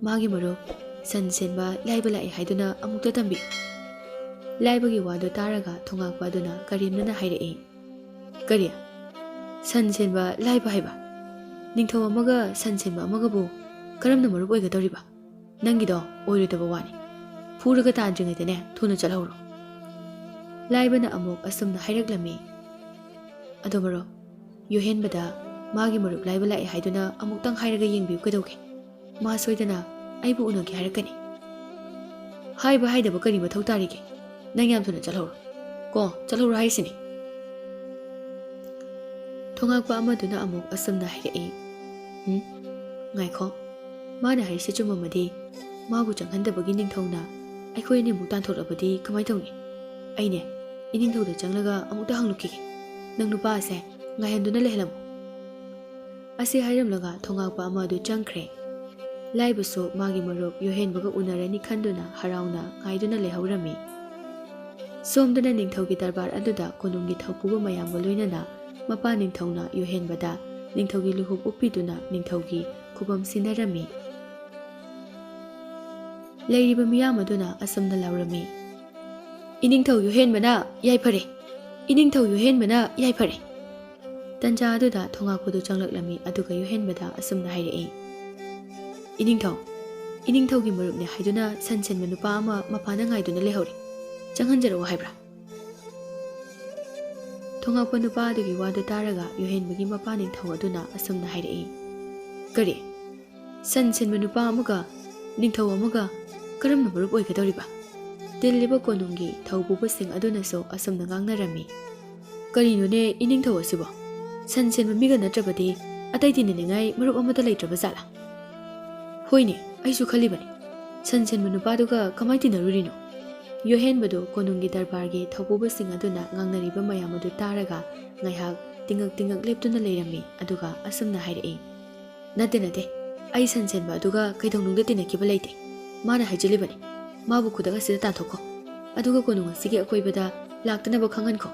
ꯃꯥꯒꯤ ꯃꯔꯨꯞ ꯁꯟ ꯁꯦꯟꯕ ꯂꯥꯏꯕ ꯂꯥꯛꯑꯦ ꯍꯥꯏꯗꯨꯅ ꯑꯃꯨꯛꯇ ꯇꯝꯕꯤꯌꯨ꯫ ꯂꯥꯏꯕꯒꯤ ꯋꯥꯗꯨ ꯇꯥꯔꯒ ꯊꯣꯉꯥꯛꯄ ꯑꯗꯨꯅ ꯀꯔꯦꯝꯅꯅ ꯍꯥꯏꯔꯛꯏ, "ꯀꯔꯤ? ꯁꯟ ꯁꯦꯟꯕ ꯂꯥꯏꯕ ꯍꯥꯏꯕ? ꯅꯤꯡꯊꯧ ꯑꯃꯒ ꯁꯟ ꯁꯦꯟꯕ ꯑꯃꯒꯕꯨ ꯀꯔꯝꯅ ꯃꯔꯨꯞ ꯑꯣꯏꯒꯗꯧꯔꯤꯕ? ꯅꯪꯒꯤꯗꯣ ꯑꯣꯏꯔꯣꯏꯗꯕ ꯋꯥꯅꯤ꯫ ꯐꯨꯔꯒ ꯇꯥꯟꯗ꯭ꯔꯤꯉꯩꯗꯅꯦ ꯊꯨꯅ ꯆꯠꯍꯧꯔꯣ꯫" ꯂꯥꯏꯕꯅ ꯑꯃꯨꯛ ꯑꯁꯨꯝꯅ ꯍꯥꯏꯔꯛꯂꯝꯃꯤ, "ꯑꯗꯣ ꯃꯔꯨꯞ, ꯌꯨꯍꯦꯟꯕꯗ ꯃꯥꯒꯤ ꯃꯔꯨꯞ ꯂꯥꯏꯕ ꯂꯥꯛꯑꯦ ꯍꯥꯏꯗꯨꯅ ꯑꯃꯨꯛꯇꯪ ꯍꯥꯏꯔꯒ ꯌꯦꯡꯕꯤꯌꯨ ꯀꯩꯗꯧꯒꯦ? ꯃꯥ ꯁꯣꯏꯗꯅ ꯑꯩꯕꯨ ꯎꯅꯒꯦ ꯍꯥꯏꯔꯛꯀꯅꯤ꯫" "ꯍꯥꯏꯕ ꯍꯥꯏꯗꯕ ꯀꯔꯤ ꯃꯊꯧ ꯇꯥꯔꯤꯒꯦ? ꯅꯪ ꯌꯥꯝ ꯊꯨꯅ ꯆꯠꯍꯧꯔꯣ꯫ ꯀꯣ, ꯆꯠꯍꯧꯔꯣ ꯍꯥꯏꯁꯤꯅꯤ꯫" ꯊꯣꯉꯥꯛꯄ ꯑꯃꯗꯨꯅ ꯑꯃꯨꯛ ꯑꯁꯨꯝꯅ ꯍꯥꯏꯔꯛꯏ, "ꯎꯝ, ꯉꯥꯏꯈꯣ, ꯃꯥꯅ ꯍꯥꯏꯔꯤꯁꯦ ꯆꯨꯝꯃꯝꯃꯗꯤ ꯃꯥꯕꯨ ꯆꯪꯍꯟꯗꯕꯒꯤ ꯅꯤꯡꯊꯧꯅ ꯑꯩꯈꯣꯏ ꯑꯅꯤꯃꯨꯛ ꯇꯥꯟꯊꯣꯛꯂꯕꯗꯤ ꯀꯃꯥꯏ ꯇꯧꯅꯤ? ꯑꯩꯅꯦ, ꯏꯅꯤꯡꯊꯧꯗ ꯆꯪꯂꯒ ꯑꯃꯨꯛꯇ ꯍꯪꯂꯨꯈꯤꯒꯦ꯫ ꯅꯪ ꯅꯨꯄꯥ ꯑꯁꯦ ꯉꯥꯏꯍꯟꯗꯨꯅ ꯂꯩꯍꯜꯂꯝꯃꯨ꯫" ꯑꯁꯤ ꯍꯥꯏꯔꯝꯂꯒ ꯊꯣꯉꯥꯛꯄ ꯑꯃ ꯑꯗꯨ ꯆꯪꯈ꯭ꯔꯦ꯫ ꯂꯥꯏꯕꯁꯨ ꯃꯥꯒꯤ ꯃꯔꯨꯞ ꯌꯣꯍꯦꯟꯕꯒ ꯎꯅꯔꯅꯤ ꯈꯟꯗꯨꯅ ꯍꯔꯥꯎꯅ ꯉꯥꯏꯗꯨꯅ ꯂꯩꯍꯧꯔꯝꯃꯤ꯫ ꯁꯣꯝꯗꯅ ꯅꯤꯡꯊꯧꯒꯤ ꯗꯔꯕꯥꯔ ꯑꯗꯨꯗ ꯀꯣꯅꯨꯡꯒꯤ ꯊꯧꯄꯨꯕ ꯃꯌꯥꯝꯒ ꯂꯣꯏꯅꯅ ꯃꯄꯥ ꯅꯤꯡꯊꯧꯅ ꯌꯣꯍꯦꯟꯕꯗ ꯅꯤꯡꯊꯧꯒꯤ ꯂꯨꯍꯨꯞ ꯎꯞꯄꯤꯗꯨꯅ ꯅꯤꯡꯊꯧꯒꯤ ꯈꯨꯕꯝ ꯁꯤꯟꯅꯔꯝꯃꯤ꯫ ꯂꯩꯔꯤꯕ ꯃꯤꯌꯥꯝ ꯑꯗꯨꯅ ꯑꯁꯨꯝꯅ ꯂꯥꯎꯔꯝꯃꯤ, "ꯏꯅꯤꯡꯊꯧ ꯌꯣꯍꯦꯟꯕꯅ ꯌꯥꯏꯐꯔꯦ! ꯏꯅꯤꯡꯊꯧ ꯌꯣꯍꯦꯟꯕꯅ ꯌꯥꯏꯐꯔꯦ!" ꯇꯟꯖꯥ ꯑꯗꯨꯗ ꯊꯣꯉꯥꯛꯄꯗꯨ ꯆꯪꯂꯛꯂꯝꯃꯤ, ꯑꯗꯨꯒ ꯌꯣꯍꯦꯟꯕꯗ ꯑꯁꯨꯝꯅ ꯍꯥꯏꯔꯛꯏ, "ꯏꯅꯤꯡꯊꯧ, ꯏꯅꯤꯡꯊꯧꯒꯤ ꯃꯔꯨꯞꯅꯦ ꯍꯥꯏꯗꯨꯅ ꯁꯟ ꯁꯦꯟꯕ ꯅꯨꯄꯥ ꯑꯃ ꯃꯄꯥꯟꯗ ꯉꯥꯏꯗꯨꯅ ꯂꯩꯍꯧꯔꯤ꯫ ꯆꯪꯍꯟꯖꯔꯛꯑꯣ ꯍꯥꯏꯕ꯭ꯔꯥ?" ꯊꯣꯉꯥꯛꯄ ꯅꯨꯄꯥ ꯑꯗꯨꯒꯤ ꯋꯥꯗꯨ ꯇꯥꯔꯒ ꯌꯣꯍꯦꯟꯕꯒꯤ ꯃꯄꯥ ꯅꯤꯡꯊꯧ ꯑꯗꯨꯅ ꯑꯁꯨꯝꯅ ꯍꯥꯏꯔꯛꯏ, "ꯀꯔꯤ? ꯁꯟ ꯁꯦꯟꯕ ꯅꯨꯄꯥ ꯑꯃꯒ ꯅꯤꯡꯊꯧ ꯑꯃꯒ ꯀꯔꯝꯅ ꯃꯔꯨꯞ ꯑꯣꯏꯒꯗꯧꯔꯤꯕ?" ꯇꯤꯜꯂꯤꯕ ꯀꯣꯅꯨꯡꯒꯤ ꯊꯧꯄꯨꯕꯁꯤꯡ ꯑꯗꯨꯅꯁꯨ ꯑꯁꯨꯝꯅ ꯉꯥꯡꯅꯔꯝꯃꯤ, "ꯀꯔꯤꯅꯣꯅꯦ ꯏꯅꯤꯡꯊꯧ ꯑꯁꯤꯕꯣ? ꯁꯟ ꯁꯦꯟꯕ ꯃꯤꯒ ꯅꯠꯇ꯭ꯔꯕꯗꯤ ꯑꯇꯩ ꯇꯤꯟꯅꯅꯤꯡꯉꯥꯏ ꯃꯔꯨꯞ ꯑꯃꯠꯇ ꯂꯩꯇ꯭ꯔꯕ ꯖꯥꯠꯂꯥ? ꯍꯣꯏꯅꯦ, ꯑꯩꯁꯨ ꯈꯜꯂꯤꯕꯅꯤ, ꯁꯟ ꯁꯦꯟꯕ ꯅꯨꯄꯥꯗꯨꯒ ꯀꯃꯥꯏ ꯇꯤꯟꯅꯔꯨꯔꯤꯅꯣ?" ꯌꯣꯍꯦꯟꯕꯗꯨ ꯀꯣꯅꯨꯡꯒꯤ ꯗꯔꯕꯥꯔꯒꯤ ꯊꯧꯄꯨꯕꯁꯤꯡ ꯑꯗꯨꯅ ꯉꯥꯡꯅꯔꯤꯕ ꯃꯌꯥꯝ ꯑꯗꯨ ꯇꯥꯔꯒ ꯉꯥꯏꯍꯥꯛ ꯇꯤꯡꯉꯛ ꯇꯤꯡꯉꯛ ꯂꯦꯞꯇꯨꯅ ꯂꯩꯔꯝꯃꯤ, ꯑꯗꯨꯒ ꯑꯁꯨꯝꯅ ꯍꯥꯏꯔꯛꯏ, "ꯅꯠꯇꯦ, ꯅꯠꯇꯦ, ꯑꯩ ꯁꯟ ꯁꯦꯟꯕ ꯑꯗꯨꯒ ꯀꯩꯗꯧꯅꯨꯡꯗ ꯇꯤꯟꯅꯈꯤꯕ ꯂꯩꯇꯦ꯫ ꯃꯥꯅ ꯍꯥꯏꯖꯤꯜꯂꯤꯕꯅꯤ꯫ ꯃꯥꯕꯨ ꯈꯨꯗꯛ ꯑꯁꯤꯗ ꯇꯥꯟꯊꯣꯛꯈꯣ, ꯑꯗꯨꯒ ꯀꯣꯅꯨꯡ ꯑꯁꯤꯒꯤ ꯑꯀꯣꯏꯕꯗ ꯂꯥꯛꯇꯅꯕ ꯈꯪꯍꯟꯈꯣ꯫"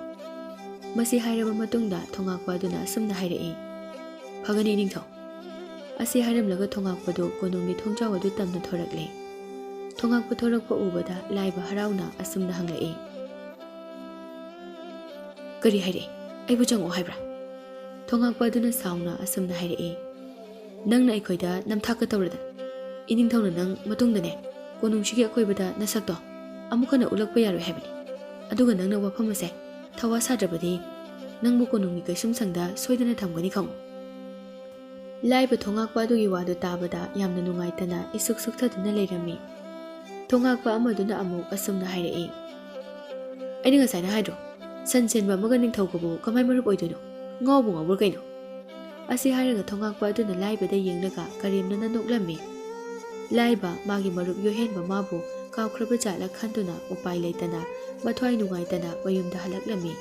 ꯃꯁꯤ ꯍꯥꯏꯔꯕ ꯃꯇꯨꯡꯗ ꯊꯣꯉꯥꯛꯄ ꯑꯗꯨꯅ ꯑꯁꯨꯝꯅ ꯍꯥꯏꯔꯛꯏ, "ꯐꯒꯅꯤ ꯏꯅꯤꯡꯊꯧ꯫ ꯑꯁꯤ ꯍꯥꯏꯔꯝꯂꯒ ꯊꯣꯉꯥꯛꯄꯗꯨ ꯀꯣꯅꯨꯡꯒꯤ ꯊꯣꯡꯖꯥꯎ ꯑꯗꯨ ꯇꯝꯅ ꯊꯣꯔꯛꯂꯦ꯫ ꯊꯣꯉꯥꯛꯄ ꯊꯣꯔꯛꯄ ꯎꯕꯗ ꯂꯥꯏꯕ ꯍꯔꯥꯎꯅ ꯑꯁꯨꯝꯅ ꯍꯪꯂꯛꯏ, "ꯀꯔꯤ ꯍꯥꯏꯔꯛꯏ? ꯑꯩꯕꯨ ꯆꯪꯉꯛꯑꯣ ꯍꯥꯏꯕ꯭ꯔꯥ?" ꯊꯣꯉꯥꯛꯄ ꯑꯗꯨꯅ ꯁꯥꯎꯅ ꯑꯁꯨꯝꯅ ꯍꯥꯏꯔꯛꯏ, "ꯅꯪꯅ ꯑꯩꯈꯣꯏꯗ ꯅꯝꯊꯥꯛꯀ ꯇꯧꯔꯗꯅ, ꯏꯅꯤꯡꯊꯧꯅ ꯅꯪ ꯃꯇꯨꯡꯗꯅꯦ ꯀꯣꯅꯨꯡꯁꯤꯒꯤ ꯑꯀꯣꯏꯕꯗ ꯅꯁꯛꯇꯣ ꯑꯃꯨꯛ ꯍꯟꯅ ꯎꯠꯂꯛꯄ ꯌꯥꯔꯣꯏ ꯍꯥꯏꯕꯅꯤ꯫ ꯑꯗꯨꯒ ꯅꯪꯅ ꯋꯥꯐꯝ ꯑꯁꯦ ꯊꯋꯥ ꯁꯥꯗ꯭ꯔꯕꯗꯤ ꯅꯪꯕꯨ ꯀꯣꯅꯨꯡꯒꯤ ꯀꯩꯁꯨꯝꯁꯪꯗ ꯁꯣꯏꯗꯅ ꯊꯝꯒꯅꯤ ꯈꯪꯉꯨ꯫" ꯂꯥꯏꯕ ꯊꯣꯉꯥꯛꯄ ꯑꯗꯨꯒꯤ ꯋꯥꯗꯨ ꯇꯥꯕꯗ ꯌꯥꯝꯅ ꯅꯨꯡꯉꯥꯏꯇꯅ ꯏꯁꯨꯛ ꯁꯨꯛꯊꯗꯨꯅ ꯂꯩꯔꯝꯃꯤ꯫ ꯊꯣꯉꯥꯛꯄ ꯑꯃꯗꯨꯅ ꯑꯃꯨꯛ ꯑꯁꯨꯝꯅ ꯍꯥꯏꯔꯛꯏ, "ꯑꯩꯅ ꯉꯁꯥꯏꯅ ꯍꯥꯏꯗ꯭ꯔꯣ, ꯁꯟ ꯆꯦꯟꯕ ꯑꯃꯒ ꯅꯤꯡꯊꯧꯒꯕꯨ ꯀꯃꯥꯏ ꯃꯔꯨꯞ ꯑꯣꯏꯗꯣꯏꯅꯣ? ꯉꯥꯎꯕꯨ ꯉꯥꯎꯕ꯭ꯔꯥ ꯀꯩꯅꯣ?" ꯑꯁꯤ ꯍꯥꯏꯔꯒ ꯊꯣꯉꯥꯛꯄ ꯑꯗꯨꯅ ꯂꯥꯏꯕꯗ ꯌꯦꯡꯂꯒ ꯀꯔꯦꯝꯅꯅ ꯅꯣꯛꯂꯝꯃꯤ꯫ ꯂꯥꯏꯕ, ꯃꯥꯒꯤ ꯃꯔꯨꯞ ꯌꯣꯍꯦꯟꯕ ꯃꯥꯕꯨ ꯀꯥꯎꯈ꯭ꯔꯕ ꯖꯥꯠꯂ ꯈꯟꯗꯨꯅ ꯎꯄꯥꯏ ꯂꯩꯇꯅ ꯃꯊ꯭ꯋꯥꯏ ꯅꯨꯡꯉꯥꯏꯇꯅ ꯃꯌꯨꯝꯗ ꯍꯜꯂꯛꯂꯝꯃꯤ꯫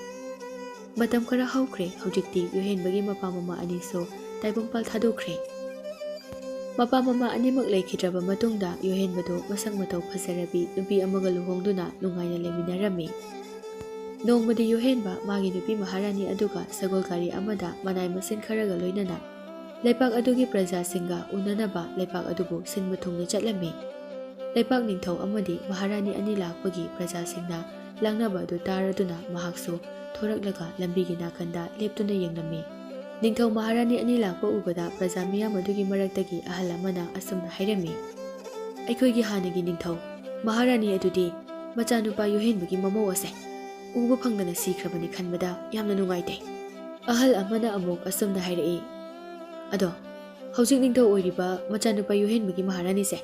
ꯃꯇꯝ ꯈꯔ ꯍꯧꯈ꯭ꯔꯦ꯫ ꯍꯧꯖꯤꯛꯇꯤ ꯌꯣꯍꯦꯟꯕꯒꯤ ꯃꯄꯥ ꯃꯃꯥ ꯑꯅꯤꯁꯨ ꯇꯥꯏꯕꯪꯄꯥꯜ ꯊꯥꯗꯣꯛꯈ꯭ꯔꯦ꯫ ꯃꯄꯥ ꯃꯃꯥ ꯑꯅꯤꯃꯛ ꯂꯩꯈꯤꯗ꯭ꯔꯕ ꯃꯇꯨꯡꯗ ꯌꯣꯍꯦꯟꯕꯗꯨ ꯃꯁꯛ ꯃꯇꯧ ꯐꯖꯔꯕꯤ ꯅꯨꯄꯤ ꯑꯃꯒ ꯂꯨꯍꯣꯡꯗꯨꯅ ꯅꯨꯡꯉꯥꯏꯅ ꯂꯩꯃꯤꯟꯅꯔꯝꯃꯤ꯫ ꯅꯣꯡꯃꯗꯤ ꯌꯣꯍꯦꯟꯕ ꯃꯥꯒꯤ ꯅꯨꯄꯤ ꯃꯍꯥꯔꯥꯅꯤ ꯑꯗꯨꯒ ꯁꯒꯣꯜ ꯒꯥꯔꯤ ꯑꯃꯗ ꯃꯅꯥꯏ ꯃꯁꯤꯟ ꯈꯔꯒ ꯂꯣꯏꯅꯅ ꯂꯩꯄꯥꯛ ꯑꯗꯨꯒꯤ ꯄ꯭ꯔꯖꯥꯁꯤꯡꯒ ꯎꯅꯅꯕ ꯂꯩꯄꯥꯛ ꯑꯗꯨꯕꯨ ꯁꯤꯟꯕ ꯊꯨꯡꯅ ꯆꯠꯂꯝꯃꯤ꯫ ꯂꯩꯄꯥꯛ ꯅꯤꯡꯊꯧ ꯑꯃꯗꯤ ꯃꯍꯥꯔꯥꯅꯤ ꯑꯅꯤ ꯂꯥꯛꯄꯒꯤ ꯄ꯭ꯔꯖꯥꯁꯤꯡꯅ ꯂꯥꯡꯅꯕ ꯑꯗꯨ ꯇꯥꯔꯗꯨꯅ ꯃꯍꯥꯛꯁꯨ ꯊꯣꯔꯛꯂꯒ ꯂꯝꯕꯤꯒꯤ ꯅꯥꯀꯟꯗ ꯂꯦꯞꯇꯨꯅ ꯌꯦꯡꯂꯝꯃꯤ꯫ ꯅꯤꯡꯊꯧ ꯃꯍꯥꯔꯥꯅꯤ ꯑꯅꯤ ꯂꯥꯛꯄ ꯎꯕꯗ ꯄ꯭ꯔꯖꯥ ꯃꯤꯌꯥꯝ ꯑꯗꯨꯒꯤ ꯃꯔꯛꯇꯒꯤ ꯑꯍꯜ ꯑꯃꯅ ꯑꯁꯨꯝꯅ ꯍꯥꯏꯔꯝꯃꯤ, "ꯑꯩꯈꯣꯏꯒꯤ ꯍꯥꯟꯅꯒꯤ ꯅꯤꯡꯊꯧ ꯃꯍꯥꯔꯥꯅꯤ ꯑꯗꯨꯗꯤ ꯃꯆꯥꯅꯨꯄꯥ ꯌꯣꯍꯦꯟꯕꯒꯤ ꯃꯃꯧ ꯑꯁꯦ ꯎꯕ ꯐꯪꯗꯅ ꯁꯤꯈ꯭ꯔꯕꯅꯤ ꯈꯟꯕꯗ ꯌꯥꯝꯅ ꯅꯨꯡꯉꯥꯏꯇꯦ꯫" ꯑꯍꯜ ꯑꯃꯅ ꯑꯃꯨꯛ ꯑꯁꯨꯝꯅ ꯍꯥꯏꯔꯛꯏ, "ꯑꯗꯣ ꯍꯧꯖꯤꯛ ꯅꯤꯡꯊꯧ ꯑꯣꯏꯔꯤꯕ ꯃꯆꯥꯅꯨꯄꯥ ꯌꯣꯍꯦꯟꯕꯒꯤ ꯃꯍꯥꯔꯥꯅꯤꯁꯦ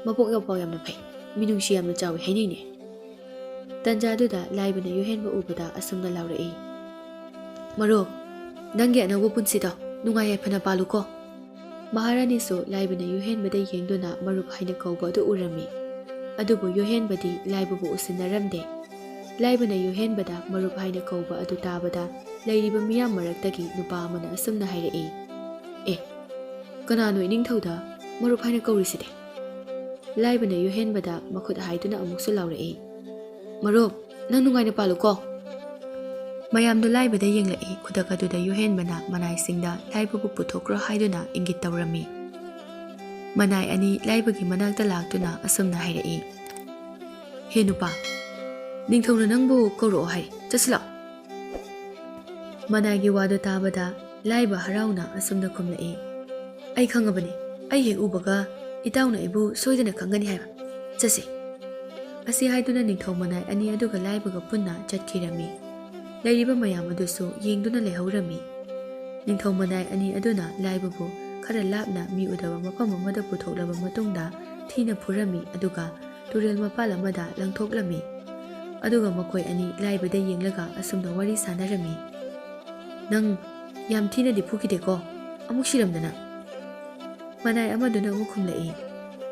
ꯃꯄꯣꯛ ꯌꯥꯎꯄꯥꯎ ꯌꯥꯝꯅ ꯐꯩ, ꯃꯤꯅꯨꯡꯁꯤ ꯌꯥꯝꯅ ꯆꯥꯎꯏ ꯍꯥꯏꯅꯩꯅꯦ꯫" ꯇꯟꯖꯥꯗꯨꯗ ꯂꯥꯏꯕꯅ ꯌꯣꯍꯦꯟꯕ ꯎꯕꯗ ꯑꯁꯨꯝꯅ ꯂꯥꯎꯔꯛꯏ, "ꯃꯔꯨꯞ, ꯅꯪꯒꯤ ꯑꯅꯧꯕ ꯄꯨꯟꯁꯤꯗꯣ ꯅꯨꯡꯉꯥꯏ ꯌꯥꯏꯐꯅ ꯄꯥꯜꯂꯨꯀꯣ꯫" ꯃꯍꯥꯔꯥꯅꯤꯁꯨ ꯂꯥꯏꯕꯅ ꯌꯣꯍꯦꯟꯕꯗ ꯌꯦꯡꯗꯨꯅ ꯃꯔꯨꯞ ꯍꯥꯏꯅ ꯀꯧꯕ ꯑꯗꯨ ꯎꯔꯝꯃꯤ꯫ ꯑꯗꯨꯕꯨ ꯌꯣꯍꯦꯟꯕꯗꯤ ꯂꯥꯏꯕꯕꯨ ꯎꯁꯤꯟꯅꯔꯝꯗꯦ꯫ ꯂꯥꯏꯕꯅ ꯌꯣꯍꯦꯟꯕꯗ ꯃꯔꯨꯞ ꯍꯥꯏꯅ ꯀꯧꯕ ꯑꯗꯨ ꯇꯥꯕꯗ ꯂꯩꯔꯤꯕ ꯃꯤꯌꯥꯝ ꯃꯔꯛꯇꯒꯤ ꯅꯨꯄꯥ ꯑꯃꯅ ꯑꯁꯨꯝꯅ ꯍꯥꯏꯔꯛꯏ, "ꯑꯦ, ꯀꯅꯥꯅꯣ ꯏꯅꯤꯡꯊꯧꯗ ꯃꯔꯨꯞ ꯍꯥꯏꯅ ꯀꯧꯔꯤꯁꯤꯗꯤ?" ꯂꯥꯏꯕꯅ ꯌꯣꯍꯦꯟꯕꯗ ꯃꯈꯨꯠ ꯍꯥꯏꯗꯨꯅ ꯑꯃꯨꯛꯁꯨ ꯂꯥꯎꯔꯛꯏ, "ꯃꯔꯨꯞ, ꯅꯪ ꯅꯨꯡꯉꯥꯏꯅ ꯄꯥꯜꯂꯨꯀꯣ꯫" ꯃꯌꯥꯝꯗꯨ ꯂꯥꯏꯕꯗ ꯌꯦꯡꯂꯛꯏ꯫ ꯈꯨꯗꯛ ꯑꯗꯨꯗ ꯌꯨꯍꯦꯟꯕꯅ ꯃꯅꯥꯏꯁꯤꯡꯗ ꯂꯥꯏꯕꯕꯨ ꯄꯨꯊꯣꯛꯈ꯭ꯔꯣ ꯍꯥꯏꯗꯨꯅ ꯏꯪꯒꯤꯠ ꯇꯧꯔꯝꯃꯤ꯫ ꯃꯅꯥꯏ ꯑꯅꯤ ꯂꯥꯏꯕꯒꯤ ꯃꯅꯥꯛꯇ ꯂꯥꯛꯇꯨꯅ ꯑꯁꯨꯝꯅ ꯍꯥꯏꯔꯛꯏ, "ꯍꯦ ꯅꯨꯄꯥ, ꯅꯤꯡꯊꯧꯅ ꯅꯪꯕꯨ ꯀꯧꯔꯛꯑꯣ ꯍꯥꯏ, ꯆꯠꯁꯤꯜꯂꯛꯑꯣ!" ꯃꯅꯥꯏꯒꯤ ꯋꯥꯗꯨ ꯇꯥꯕꯗ ꯂꯥꯏꯕ ꯍꯔꯥꯎꯅ ꯑꯁꯨꯝꯅ ꯈꯨꯝꯂꯛꯏ, "ꯑꯩ ꯈꯪꯉꯕꯅꯤ, ꯑꯩ ꯍꯦꯛ ꯎꯕꯒ ꯏꯇꯥꯎꯅ ꯑꯩꯕꯨ ꯁꯣꯏꯗꯅ ꯈꯪꯒꯅꯤ ꯍꯥꯏꯕ꯫ ꯆꯠꯁꯤ!" ꯑꯁꯤ ꯍꯥꯏꯗꯨꯅ ꯅꯤꯡꯊꯧ ꯃꯅꯥꯏ ꯑꯅꯤ ꯑꯗꯨꯒ ꯂꯥꯏꯕꯒ ꯄꯨꯟꯅ ꯆꯠꯈꯤꯔꯝꯃꯤ꯫ ꯂꯩꯔꯤꯕ ꯃꯌꯥꯝ ꯑꯗꯨꯁꯨ ꯌꯦꯡꯗꯨꯅ ꯂꯩꯍꯧꯔꯝꯃꯤ꯫ ꯅꯤꯡꯊꯧ ꯃꯅꯥꯏ ꯑꯅꯤ ꯑꯗꯨꯅ ꯂꯥꯏꯕꯕꯨ ꯈꯔ ꯂꯥꯞꯅ ꯃꯤ ꯎꯗꯕ ꯃꯐꯝ ꯑꯃꯗ ꯄꯨꯊꯣꯛꯂꯕ ꯃꯇꯨꯡꯗ ꯊꯤꯅ ꯐꯨꯔꯝꯃꯤ, ꯑꯗꯨꯒ ꯇꯨꯔꯦꯜ ꯃꯄꯥꯜ ꯑꯃꯗ ꯂꯪꯊꯣꯛꯂꯝꯃꯤ꯫ ꯑꯗꯨꯒ ꯃꯈꯣꯏ ꯑꯅꯤ ꯂꯥꯏꯕꯗ ꯌꯦꯡꯂꯒ ꯑꯁꯨꯝꯅ ꯋꯥꯔꯤ ꯁꯥꯟꯅꯔꯝꯃꯤ, "ꯅꯪ ꯌꯥꯝ ꯊꯤꯅꯗꯤ ꯐꯨꯈꯤꯗꯦꯀꯣ? ꯑꯃꯨꯛ ꯁꯤꯔꯝꯗꯅ?" ꯃꯅꯥꯏ ꯑꯃꯗꯨꯅ ꯑꯃꯨꯛ ꯈꯨꯝꯂꯛꯏ,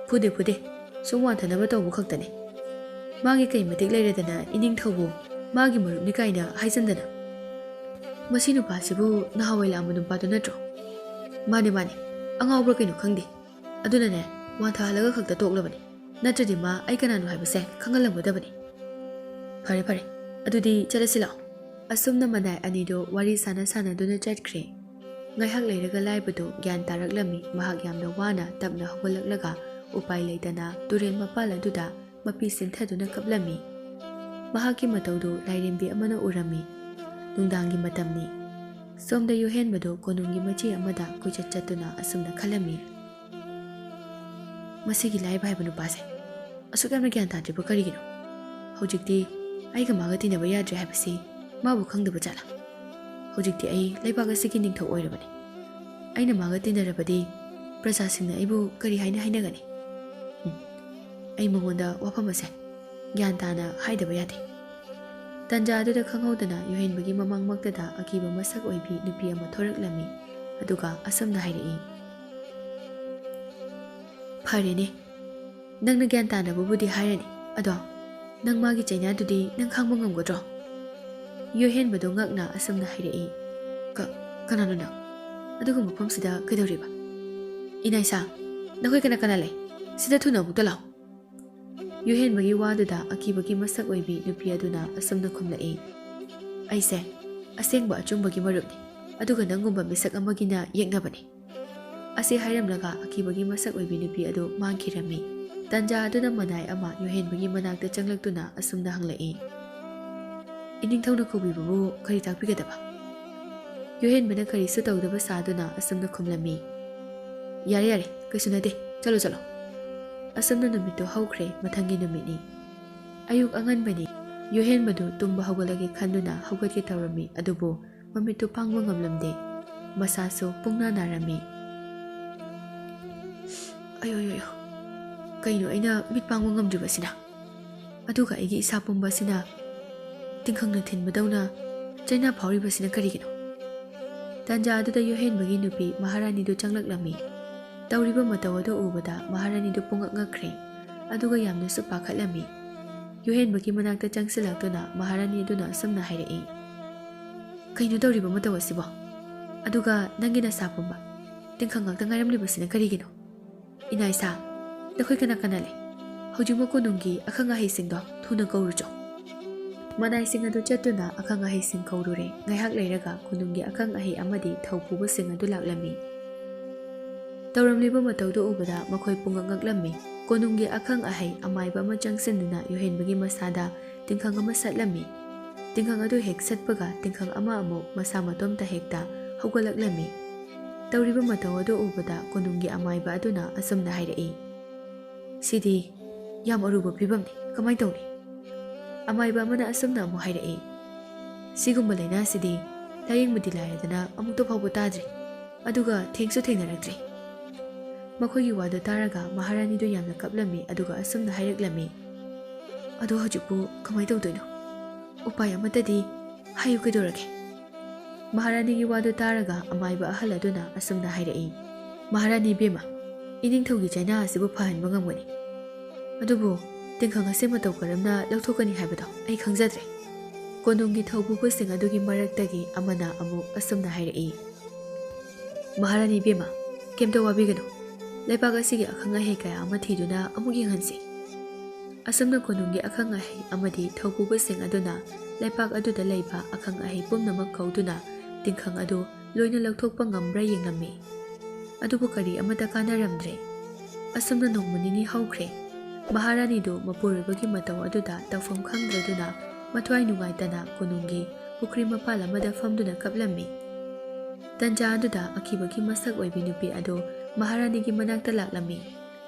"ꯐꯨꯗꯦ, ꯐꯨꯗꯦ, ꯁꯨꯝ ꯋꯥꯟꯊꯅꯕ ꯇꯧꯕ ꯈꯛꯇꯅꯤ꯫ ꯃꯥꯒꯤ ꯀꯩ ꯃꯇꯤꯛ ꯂꯩꯔꯗꯅ ꯏꯅꯤꯡꯊꯧꯕꯨ ꯃꯥꯒꯤ ꯃꯔꯨꯞꯅꯤ ꯀꯥꯏꯅ ꯍꯥꯏꯖꯟꯗꯅ? ꯃꯁꯤ ꯅꯨꯄꯥꯁꯤꯕꯨ ꯅꯍꯥꯟꯋꯥꯏ ꯂꯥꯛꯑꯝꯕ ꯅꯨꯄꯥꯗꯨ ꯅꯠꯇ꯭ꯔꯣ? ꯃꯥꯅꯦ, ꯃꯥꯅꯦ, ꯑꯉꯥꯎꯕ꯭ꯔꯥ ꯀꯩꯅꯣ ꯈꯪꯗꯦ꯫ ꯑꯗꯨꯅꯅꯦ, ꯋꯥꯟꯊꯍꯜꯂꯒ ꯈꯛꯇ ꯇꯣꯛꯂꯕꯅꯤ, ꯅꯠꯇ꯭ꯔꯗꯤ ꯃꯥ ꯑꯩ ꯀꯅꯥꯅꯣ ꯍꯥꯏꯕꯁꯦ ꯈꯪꯍꯜꯂꯝꯒꯗꯕꯅꯤ꯫ ꯐꯔꯦ, ꯐꯔꯦ, ꯑꯗꯨꯗꯤ ꯆꯠꯂꯁꯤ ꯂꯥꯛꯑꯣ꯫" ꯑꯁꯨꯝꯅ ꯃꯅꯥꯏ ꯑꯅꯤꯗꯨ ꯋꯥꯔꯤ ꯁꯥꯟꯅ ꯁꯥꯟꯅꯗꯨꯅ ꯆꯠꯈ꯭ꯔꯦ꯫ ꯉꯥꯏꯍꯥꯛ ꯂꯩꯔꯒ ꯂꯥꯏꯕꯗꯨ ꯒ꯭ꯌꯥꯟ ꯇꯥꯔꯛꯂꯝꯃꯤ꯫ ꯃꯍꯥꯛ ꯌꯥꯝꯅ ꯋꯥꯅ ꯇꯞꯅ ꯍꯧꯒꯠꯂꯛꯂꯒ ꯎꯄꯥꯏ ꯂꯩꯇꯅ ꯇꯨꯔꯦꯜ ꯃꯄꯥꯜ ꯑꯗꯨꯗ ꯃꯄꯤ ꯆꯤꯟꯊꯗꯨꯅ ꯀꯞꯂꯝꯃꯤ꯫ ꯃꯍꯥꯛꯀꯤ ꯃꯇꯧꯗꯨ ꯂꯥꯏꯔꯦꯝꯕꯤ ꯑꯃꯅ ꯎꯔꯝꯃꯤ꯫ ꯅꯨꯡꯗꯥꯡꯒꯤ ꯃꯇꯝꯅꯤ꯫ ꯁꯣꯝꯗ ꯌꯨꯍꯦꯟꯕꯗꯨ ꯀꯣꯅꯨꯡꯒꯤ ꯃꯆꯤ ꯑꯃꯗ ꯀꯣꯏꯆꯠ ꯆꯠꯇꯨꯅ ꯑꯁꯨꯝꯅ ꯈꯜꯂꯝꯃꯤ, "ꯃꯁꯤꯒꯤ ꯂꯥꯏꯕ ꯍꯥꯏꯕ ꯅꯨꯄꯥꯁꯦ ꯑꯁꯨꯛ ꯌꯥꯝꯅ ꯒ꯭ꯌꯥꯟ ꯇꯥꯗ꯭ꯔꯤꯕ ꯀꯔꯤꯒꯤꯅꯣ? ꯍꯧꯖꯤꯛꯇꯤ ꯑꯩꯒ ꯃꯥꯒ ꯇꯤꯟꯅꯕ ꯌꯥꯗ꯭ꯔꯦ ꯍꯥꯏꯕꯁꯤ ꯃꯥꯕꯨ ꯈꯪꯗꯕ ꯖꯥꯠꯂꯥ? ꯍꯧꯖꯤꯛꯇꯤ ꯑꯩ ꯂꯩꯕꯥꯛ ꯑꯁꯤꯒꯤ ꯅꯤꯡꯊꯧ ꯑꯣꯏꯔꯕꯅꯤ꯫ ꯑꯩꯅ ꯃꯥꯒ ꯇꯤꯟꯅꯔꯕꯗꯤ ꯄ꯭ꯔꯖꯥꯁꯤꯡꯅ ꯑꯩꯕꯨ ꯀꯔꯤ ꯍꯥꯏꯅ ꯍꯥꯏꯅꯒꯅꯤ? ꯎꯝ, ꯑꯩ ꯃꯉꯣꯟꯗ ꯋꯥꯐꯝ ꯑꯁꯦ ꯒ꯭ꯌꯥꯟ ꯇꯥꯅ ꯍꯥꯏꯗꯕ ꯌꯥꯗꯦ꯫" ꯇꯟꯖꯥ ꯑꯗꯨꯗ ꯈꯪꯍꯧꯗꯅ ꯌꯨꯍꯦꯟꯕꯒꯤ ꯃꯃꯥꯡꯃꯛꯇꯗ ꯑꯀꯤꯕ ꯃꯁꯛ ꯑꯣꯏꯕꯤ ꯅꯨꯄꯤ ꯑꯃ ꯊꯣꯔꯛꯂꯝꯃꯤ꯫ ꯑꯗꯨꯒ ꯑꯁꯨꯝꯅ ꯍꯥꯏꯔꯛꯏ, "ꯐꯔꯦꯅꯦ, ꯅꯪꯅ ꯒ꯭ꯌꯥꯟ ꯇꯥꯅꯕꯕꯨꯗꯤ ꯍꯥꯏꯔꯅꯤ, ꯑꯗꯣ ꯅꯪ ꯃꯥꯒꯤ ꯆꯩꯅꯥꯗꯨꯗꯤ ꯅꯪ ꯈꯥꯡꯕ ꯉꯝꯒꯗ꯭ꯔꯣ?" ꯌꯨꯍꯦꯟꯕꯗꯨ ꯉꯛꯅ ꯑꯁꯨꯝꯅ ꯍꯥꯏꯔꯛꯏ, "ꯀ-, ꯀꯅꯥꯅꯣ ꯅꯪ? ꯑꯗꯨꯒ ꯃꯐꯝꯁꯤꯗ ꯀꯩꯗꯧꯔꯤꯕ? ꯏꯅꯥꯏꯁꯥ, ꯅꯈꯣꯏ ꯀꯅꯥ ꯀꯅꯥ ꯂꯩ? ꯁꯤꯗ ꯊꯨꯅ ꯑꯃꯨꯛꯇ ꯂꯥꯛꯑꯣ!" ꯌꯨꯍꯦꯟꯕꯒꯤ ꯋꯥꯗꯨꯗ ꯑꯀꯤꯕꯒꯤ ꯃꯁꯛ ꯑꯣꯏꯕꯤ ꯅꯨꯄꯤ ꯑꯗꯨꯅ ꯑꯁꯨꯝꯅ ꯈꯨꯝꯂꯛꯏ, "ꯑꯩꯁꯦ ꯑꯁꯦꯡꯕ ꯑꯆꯨꯝꯕꯒꯤ ꯃꯔꯨꯞꯅꯤ, ꯑꯗꯨꯒ ꯅꯪꯒꯨꯝꯕ ꯃꯤꯁꯛ ꯑꯃꯒꯤꯅ ꯌꯦꯛꯅꯕꯅꯤ"꯫ ꯑꯁꯤ ꯍꯥꯏꯔꯝꯂꯒ ꯑꯀꯤꯕꯒꯤ ꯃꯁꯛ ꯑꯣꯏꯕꯤ ꯅꯨꯄꯤ ꯑꯗꯨ ꯃꯥꯡꯈꯤꯔꯝꯃꯤ꯫ ꯇꯟꯖꯥ ꯑꯗꯨꯗ ꯃꯅꯥꯏ ꯑꯃ ꯌꯣꯍꯦꯟꯕꯒꯤ ꯃꯅꯥꯛꯇ ꯆꯪꯂꯛꯇꯨꯅ ꯑꯁꯨꯝꯅ ꯍꯪꯂꯛꯏ, "ꯏꯅꯤꯡꯊꯧꯅ ꯀꯧꯕꯤꯕꯕꯨ ꯀꯔꯤ ꯇꯥꯛꯄꯤꯒꯗꯕ?" ꯌꯣꯍꯦꯟꯕꯅ ꯀꯔꯤꯁꯨ ꯇꯧꯗꯕ ꯁꯥꯗꯨꯅ ꯑꯁꯨꯝꯅ ꯈꯨꯝꯂꯝꯃꯤ, "ꯌꯥꯔꯦ, ꯌꯥꯔꯦ, ꯀꯩꯁꯨ ꯅꯠꯇꯦ, ꯆꯠꯂꯣ, ꯆꯠꯂꯣ"꯫ ꯑꯁꯨꯝꯅ ꯅꯨꯃꯤꯠꯇꯨ ꯍꯧꯈ꯭ꯔꯦ꯫ ꯃꯊꯪꯒꯤ ꯅꯨꯃꯤꯠꯅꯤ꯫ ꯑꯌꯨꯛ ꯑꯉꯟꯕꯅꯤ꯫ ꯌꯣꯍꯦꯟꯕꯗꯨ ꯇꯨꯝꯕ ꯍꯧꯒꯠꯂꯒꯦ ꯈꯟꯗꯨꯅ ꯍꯧꯒꯠꯀꯦ ꯇꯧꯔꯝꯃꯤ, ꯑꯗꯨꯕꯨ ꯃꯃꯤꯠꯇꯨ ꯄꯥꯡꯕ ꯉꯝꯂꯝꯗꯦ꯫ ꯃꯁꯥꯁꯨ ꯄꯨꯡꯅꯥ ꯅꯥꯔꯝꯃꯤ꯫ "ꯑꯌꯣ, ꯑꯌꯣ, ꯑꯌꯣ, ꯀꯩꯅꯣ ꯑꯩꯅ ꯃꯤꯠ ꯄꯥꯡꯕ ꯉꯝꯗ꯭ꯔꯤꯕꯁꯤꯅ? ꯑꯗꯨꯒ ꯑꯩꯒꯤ ꯏꯁꯥ ꯄꯨꯝꯕ ꯑꯁꯤꯅ ꯇꯤꯡꯈꯪꯅ ꯊꯤꯟꯕꯗꯧꯅ ꯆꯩꯅꯥ ꯐꯥꯎꯔꯤꯕꯁꯤꯅ ꯀꯔꯤꯒꯤꯅꯣ?" ꯇꯥꯟꯖꯥ ꯑꯗꯨꯗ ꯌꯣꯍꯦꯟꯕꯒꯤ ꯅꯨꯄꯤ ꯃꯍꯥꯔꯥꯅꯤꯗꯨ ꯆꯪꯂꯛꯂꯝꯃꯤ꯫ ꯇꯧꯔꯤꯕ ꯃꯇꯧ ꯑꯗꯨ ꯎꯕꯗ ꯃꯍꯥꯔꯥꯅꯤꯗꯨ ꯄꯨꯡꯉꯛ ꯉꯛꯈ꯭ꯔꯦ, ꯑꯗꯨꯒ ꯌꯥꯝꯅꯁꯨ ꯄꯥꯈꯠꯂꯝꯃꯤ꯫ ꯌꯣꯍꯦꯟꯕꯒꯤ ꯃꯅꯥꯛꯇ ꯆꯪꯁꯤꯜꯂꯛꯇꯨꯅ ꯃꯍꯥꯔꯥꯅꯤ ꯑꯗꯨꯅ ꯑꯁꯨꯝꯅ ꯍꯥꯏꯔꯛꯏ, "ꯀꯩꯅꯣ ꯇꯧꯔꯤꯕ ꯃꯇꯧ ꯑꯁꯤꯕꯣ? ꯑꯗꯨꯒ ꯅꯪꯒꯤ ꯅꯁꯥ ꯄꯨꯝꯕ ꯇꯤꯡꯈꯪ ꯉꯥꯛꯇ ꯉꯥꯏꯔꯝꯂꯤꯕꯁꯤꯅ ꯀꯔꯤꯒꯤꯅꯣ? ꯏꯅꯥ ꯏꯁꯥ, ꯅꯈꯣꯏ ꯀꯅꯥ ꯀꯅꯥ ꯂꯩ? ꯍꯧꯖꯤꯛꯃꯛ ꯀꯣꯅꯨꯡꯒꯤ ꯑꯈꯪ ꯑꯍꯩꯁꯤꯡꯗꯣ ꯊꯨꯅ ꯀꯧꯔꯨꯆꯣ"꯫ ꯃꯅꯥꯏꯁꯤꯡ ꯑꯗꯨ ꯆꯠꯇꯨꯅ ꯑꯈꯪ ꯑꯍꯩꯁꯤꯡ ꯀꯧꯔꯨꯔꯦ꯫ ꯉꯥꯏꯍꯥꯛ ꯂꯩꯔꯒ ꯀꯣꯅꯨꯡꯒꯤ ꯑꯈꯪ ꯑꯍꯩ ꯑꯃꯗꯤ ꯊꯧꯄꯨꯕꯁꯤꯡ ꯑꯗꯨ ꯂꯥꯛꯂꯝꯃꯤ꯫ ꯇꯧꯔꯝꯂꯤꯕ ꯃꯇꯧꯗꯨ ꯎꯕꯗ ꯃꯈꯣꯏ ꯄꯨꯡꯉꯛ ꯉꯛꯂꯝꯃꯤ꯫ ꯀꯣꯅꯨꯡꯒꯤ ꯑꯈꯪ ꯑꯍꯩ ꯑꯃꯥꯏꯕ ꯑꯃ ꯆꯪꯁꯤꯟꯗꯨꯅ ꯌꯣꯍꯦꯟꯕꯒꯤ ꯃꯁꯥꯗ ꯇꯤꯡꯈꯪ ꯑꯃ ꯁꯠꯂꯝꯃꯤ꯫ ꯇꯤꯡꯈꯪ ꯑꯗꯨ ꯍꯦꯛ ꯁꯠꯄꯒ ꯇꯤꯡꯈꯪ ꯑꯃ ꯑꯃꯨꯛ ꯃꯁꯥ ꯃꯇꯣꯝꯇ ꯍꯦꯛꯇ ꯍꯧꯒꯠꯂꯛꯂꯝꯃꯤ꯫ ꯇꯧꯔꯤꯕ ꯃꯇꯧ ꯑꯗꯨ ꯎꯕꯗ ꯀꯣꯅꯨꯡꯒꯤ ꯑꯃꯥꯏꯕ ꯑꯗꯨꯅ ꯑꯁꯨꯝꯅ ꯍꯥꯏꯔꯛꯏ, "ꯁꯤꯗꯤ ꯌꯥꯝ ꯑꯔꯨꯕ ꯐꯤꯕꯝꯅꯤ, ꯀꯃꯥꯏꯅ ꯇꯧꯅꯤ?" ꯑꯃꯥꯏꯕ ꯑꯃꯅ ꯑꯁꯨꯝꯅ ꯑꯃꯨꯛ ꯍꯥꯏꯔꯛꯏ, "ꯁꯤꯒꯨꯝꯕ ꯂꯥꯏꯅꯥꯁꯤꯗꯤ ꯂꯥꯌꯦꯡꯕꯗꯤ ꯂꯥꯏꯔꯗꯅ ꯑꯃꯨꯛꯇ ꯐꯥꯎꯕ ꯇꯥꯗ꯭ꯔꯤ, ꯑꯗꯨꯒ ꯊꯦꯡꯁꯨ ꯊꯦꯡꯅꯔꯛꯇ꯭ꯔꯤ"꯫ ꯃꯈꯣꯏꯒꯤ ꯋꯥꯗꯨ ꯇꯥꯔꯒ ꯃꯍꯥꯔꯥꯅꯤꯗꯨ ꯌꯥꯝꯅ ꯀꯞꯂꯝꯃꯤ, ꯑꯗꯨꯒ ꯑꯁꯨꯝꯅ ꯍꯥꯏꯔꯛꯂꯝꯃꯤ, "ꯑꯗꯣ ꯍꯧꯖꯤꯛꯄꯨ ꯀꯃꯥꯏꯅ ꯇꯧꯗꯣꯏꯅꯣ? ꯎꯄꯥꯏ ꯑꯃꯠꯇꯗꯤ ꯍꯥꯏꯌꯨ, ꯀꯩꯗꯧꯔꯒꯦ?" ꯃꯍꯥꯔꯥꯅꯤꯒꯤ ꯋꯥꯗꯨ ꯇꯥꯔꯒ ꯑꯃꯥꯏꯕ ꯑꯍꯜ ꯑꯗꯨꯅ ꯑꯁꯨꯝꯅ ꯍꯥꯏꯔꯛꯏ, "ꯃꯍꯥꯔꯥꯅꯤ ꯏꯕꯦꯝꯃ, ꯏꯅꯤꯡꯊꯧꯒꯤ ꯆꯩꯅꯥ ꯑꯁꯤꯕꯨ ꯐꯍꯟꯕ ꯉꯝꯒꯅꯤ, ꯑꯗꯨꯕꯨ ꯇꯤꯡꯈꯪ ꯑꯁꯤ ꯃꯇꯧ ꯀꯔꯝꯅ ꯂꯧꯊꯣꯛꯀꯅꯤ ꯍꯥꯏꯕꯗꯣ ꯑꯩ ꯈꯪꯖꯗ꯭ꯔꯦ"꯫ ꯀꯣꯅꯨꯡꯒꯤ ꯊꯧꯄꯨꯕꯁꯤꯡ ꯑꯗꯨꯒꯤ ꯃꯔꯛꯇꯒꯤ ꯑꯃꯅ ꯑꯃꯨꯛ ꯑꯁꯨꯝꯅ ꯍꯥꯏꯔꯛꯏ, "ꯃꯍꯥꯔꯥꯅꯤ ꯏꯕꯦꯝꯃ, ꯀꯩꯝꯇ ꯋꯥꯕꯤꯒꯅꯨ꯫ ꯂꯩꯕꯥꯛ ꯑꯁꯤꯒꯤ ꯑꯈꯪ ꯑꯍꯩ ꯀꯌꯥ ꯑꯃ ꯊꯤꯗꯨꯅ ꯑꯃꯨꯛ ꯌꯦꯡꯍꯟꯁꯤ"꯫ ꯑꯁꯨꯝꯅ ꯀꯣꯅꯨꯡꯒꯤ ꯑꯈꯪ ꯑꯍꯩ ꯑꯃꯗꯤ ꯊꯧꯄꯨꯕꯁꯤꯡ ꯑꯗꯨꯅ ꯂꯩꯄꯥꯛ ꯑꯗꯨꯗ ꯂꯩꯕ ꯑꯈꯪ ꯑꯍꯩ ꯄꯨꯝꯅꯃꯛ ꯀꯧꯗꯨꯅ ꯇꯤꯡꯈꯪ ꯑꯗꯨ ꯂꯣꯏꯅ ꯂꯧꯊꯣꯛꯄ ꯉꯝꯕ꯭ꯔꯥ ꯌꯦꯡꯂꯝꯃꯤ꯫ ꯑꯗꯨꯕꯨ ꯀꯔꯤ ꯑꯃꯠꯇ ꯀꯥꯟꯅꯔꯝꯗ꯭ꯔꯦ꯫ ꯑꯁꯨꯝꯅ ꯅꯣꯡꯃ ꯅꯤꯅꯤ ꯍꯧꯈ꯭ꯔꯦ꯫ ꯃꯍꯥꯔꯥꯅꯤꯗꯨ ꯃꯄꯨꯔꯣꯏꯕꯒꯤ ꯃꯇꯧ ꯑꯗꯨꯗ ꯇꯧꯐꯝ ꯈꯪꯗ꯭ꯔꯗꯨꯅ ꯃꯊ꯭ꯋꯥꯏ ꯅꯨꯡꯉꯥꯏꯇꯅ ꯀꯣꯅꯨꯡꯒꯤ ꯄꯨꯈ꯭ꯔꯤ ꯃꯄꯥꯜ ꯑꯃꯗ ꯐꯝꯗꯨꯅ ꯀꯞꯂꯝꯃꯤ꯫ ꯇꯟꯖꯥ ꯑꯗꯨꯗ ꯑꯀꯤꯕꯒꯤ ꯃꯁꯛ ꯑꯣꯏꯕꯤ ꯅꯨꯄꯤ ꯑꯗꯨ ꯃꯍꯥꯔꯥꯅꯤꯒꯤ ꯃꯅꯥꯛꯇ ꯂꯥꯛꯂꯝꯃꯤ꯫